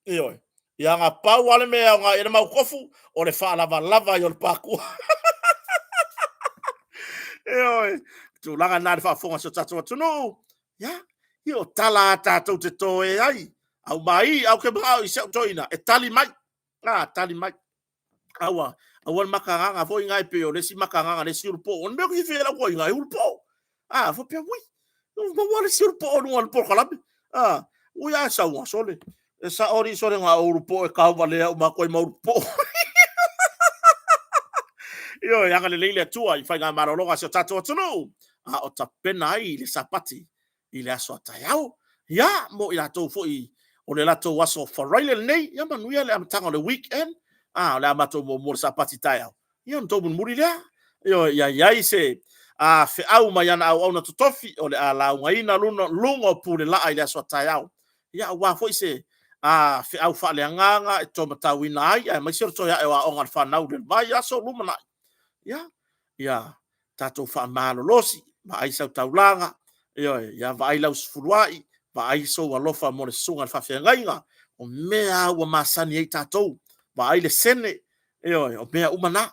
Ioe. Ia na pau lava le mea e aoga i le mautofu, o le faalavalava ai o le pakua. Ioe. Tulaga na le faafofoga a si o tatou atunuu. Ia, ia o tala a tatou te toe ai. Au mai, au ke manao i si au toeaina, e tali mai. A, tali mai. Aua, aua le makagaga foi na e pei o le isi makagaga le isi ulupoo. O le mea ou te fiafia ai lau toeaina, e ulupoo. A, faapea, ui, ua maua le isi ulupoo i luga o le polokalame. A, ui a e sau sole. E sao alii sole na o ulupoo e tauvalea uma atu ai ma ulupoo. Ioe, agalelei le Atua i faigamalologa a si o tatou atunuu, a o tapena ai le Sapati i le aso a taeao. Ia, mo i latou foi o le latou aso faraile lenei, ia manuia le amataga o le weekend. A, o le a matou muamua le Sapati taeao. Ia, ona tou mulimuli lea. Ioe, ia i ai se a feau mai ana auauna totofi o le a laugaina luna, luga o pulelaa i le aso a taeao. Ia, aua foi se a feau faaleagaga e taumatauina ai, aemaise o le toe ae o aoga a le fanau i le vaiaso lumanai. Ia, ia tatou faamalolosi, vaai sau taulaga, ioe, ia vaai lau sefuluai, vaai sou alofa mo le susuga i le faafeagaiga, o mea lava ua masani ai tatou, vaai le sene, ioe, o mea uma na.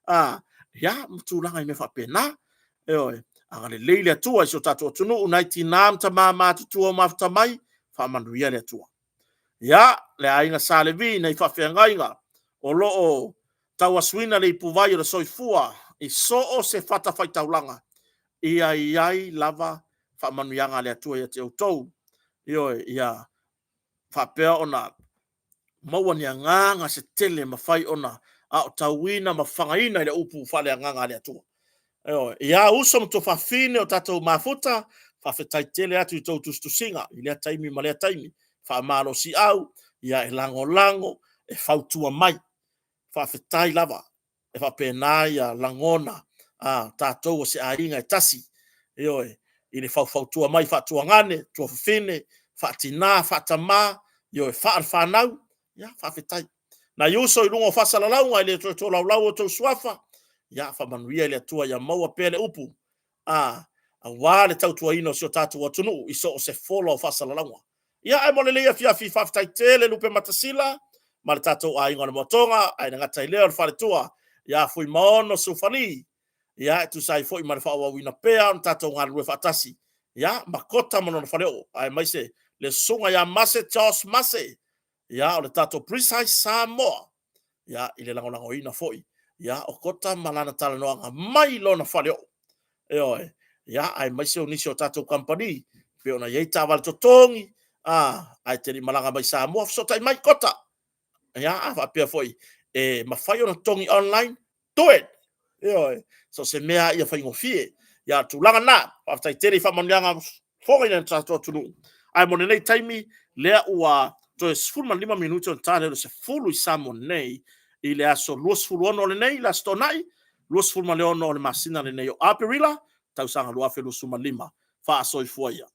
A, ia, ma tulaga i mea faapena, ioe, agalelei le Atua i si o tatou atunuu, nai tina ma tama matutua o mafuta mai, faamanuia le Atua. Ia, le aiga Sa Levi nei faafeagaiga o lo o tauasuina le ipuvai o le soifua i so o se fatafaitaulaga, ia i ai lava faamanuiaga a le Atua ia te outou. Ioe, ia faapea ona maua ni agaga se tele e mafai ona aotauina ma fagaina i le upu faaleagaga a le Atua. Ioe, ia uso ma tuafafine o tatou mafuta, faafetai tele atu i tou tusitusiga i lea taimi ma lea taimi, faamalosiau, ia e lagolago, e fautua mai. Faafetai lava, e faapena ia lagona a tatou o se aiga e tasi, ioe, i le faufautua mai faatuagane, tuafafine, faatina, faatamā, ioe, faalefanau, ia faafetai. Nai uso i luga o faasalalauga e le toe tolaulau outou suafa, ia faamanuia e le Atua ia maua pea le upu, a, aua le tautuaina o si o tatou atunuu i so o se fola o faasalalauga. Ia, ae mo lenei afiafi, faafetai tele Lupematasila ma le tatou aiga o le Moatoga, ae le gata i lea o le faletua ia Fuimaono Sufali, ia, e tusa ai foi ma le faaauauina pea ona tatou galulue faatasi, ia, ma Kota ma lona faleoo, aemaise le susuga ia Mase Charles Mase, ia, o le tatou Precise Samoa, ia, i le lagolagoina foi, ia, o Kota ma lana talanoaga mai lona faleoo. Ioe, ia, aemaise o nisi o tatou kamupani, pei ona i ai taavale totogi, a, ae te le i malaga mai Samoa, fesootai mai Kota. Ia, a faapea foi e mafai ona totogi online, do it! Ioe, so o se mea ia faigofie. Ia, tulaga na, faafetai tele i faamanuiaga fofoga i le tatou atunuu. Ae mo lenei taimi, lea ua toe 15 minute ona ta lea o le 10 i Samoa nei. i le aso 26 o lenei, le Aso Toonai, 26 o le masina lenei o Aperila, tausaga 2025. Faasoifua ia.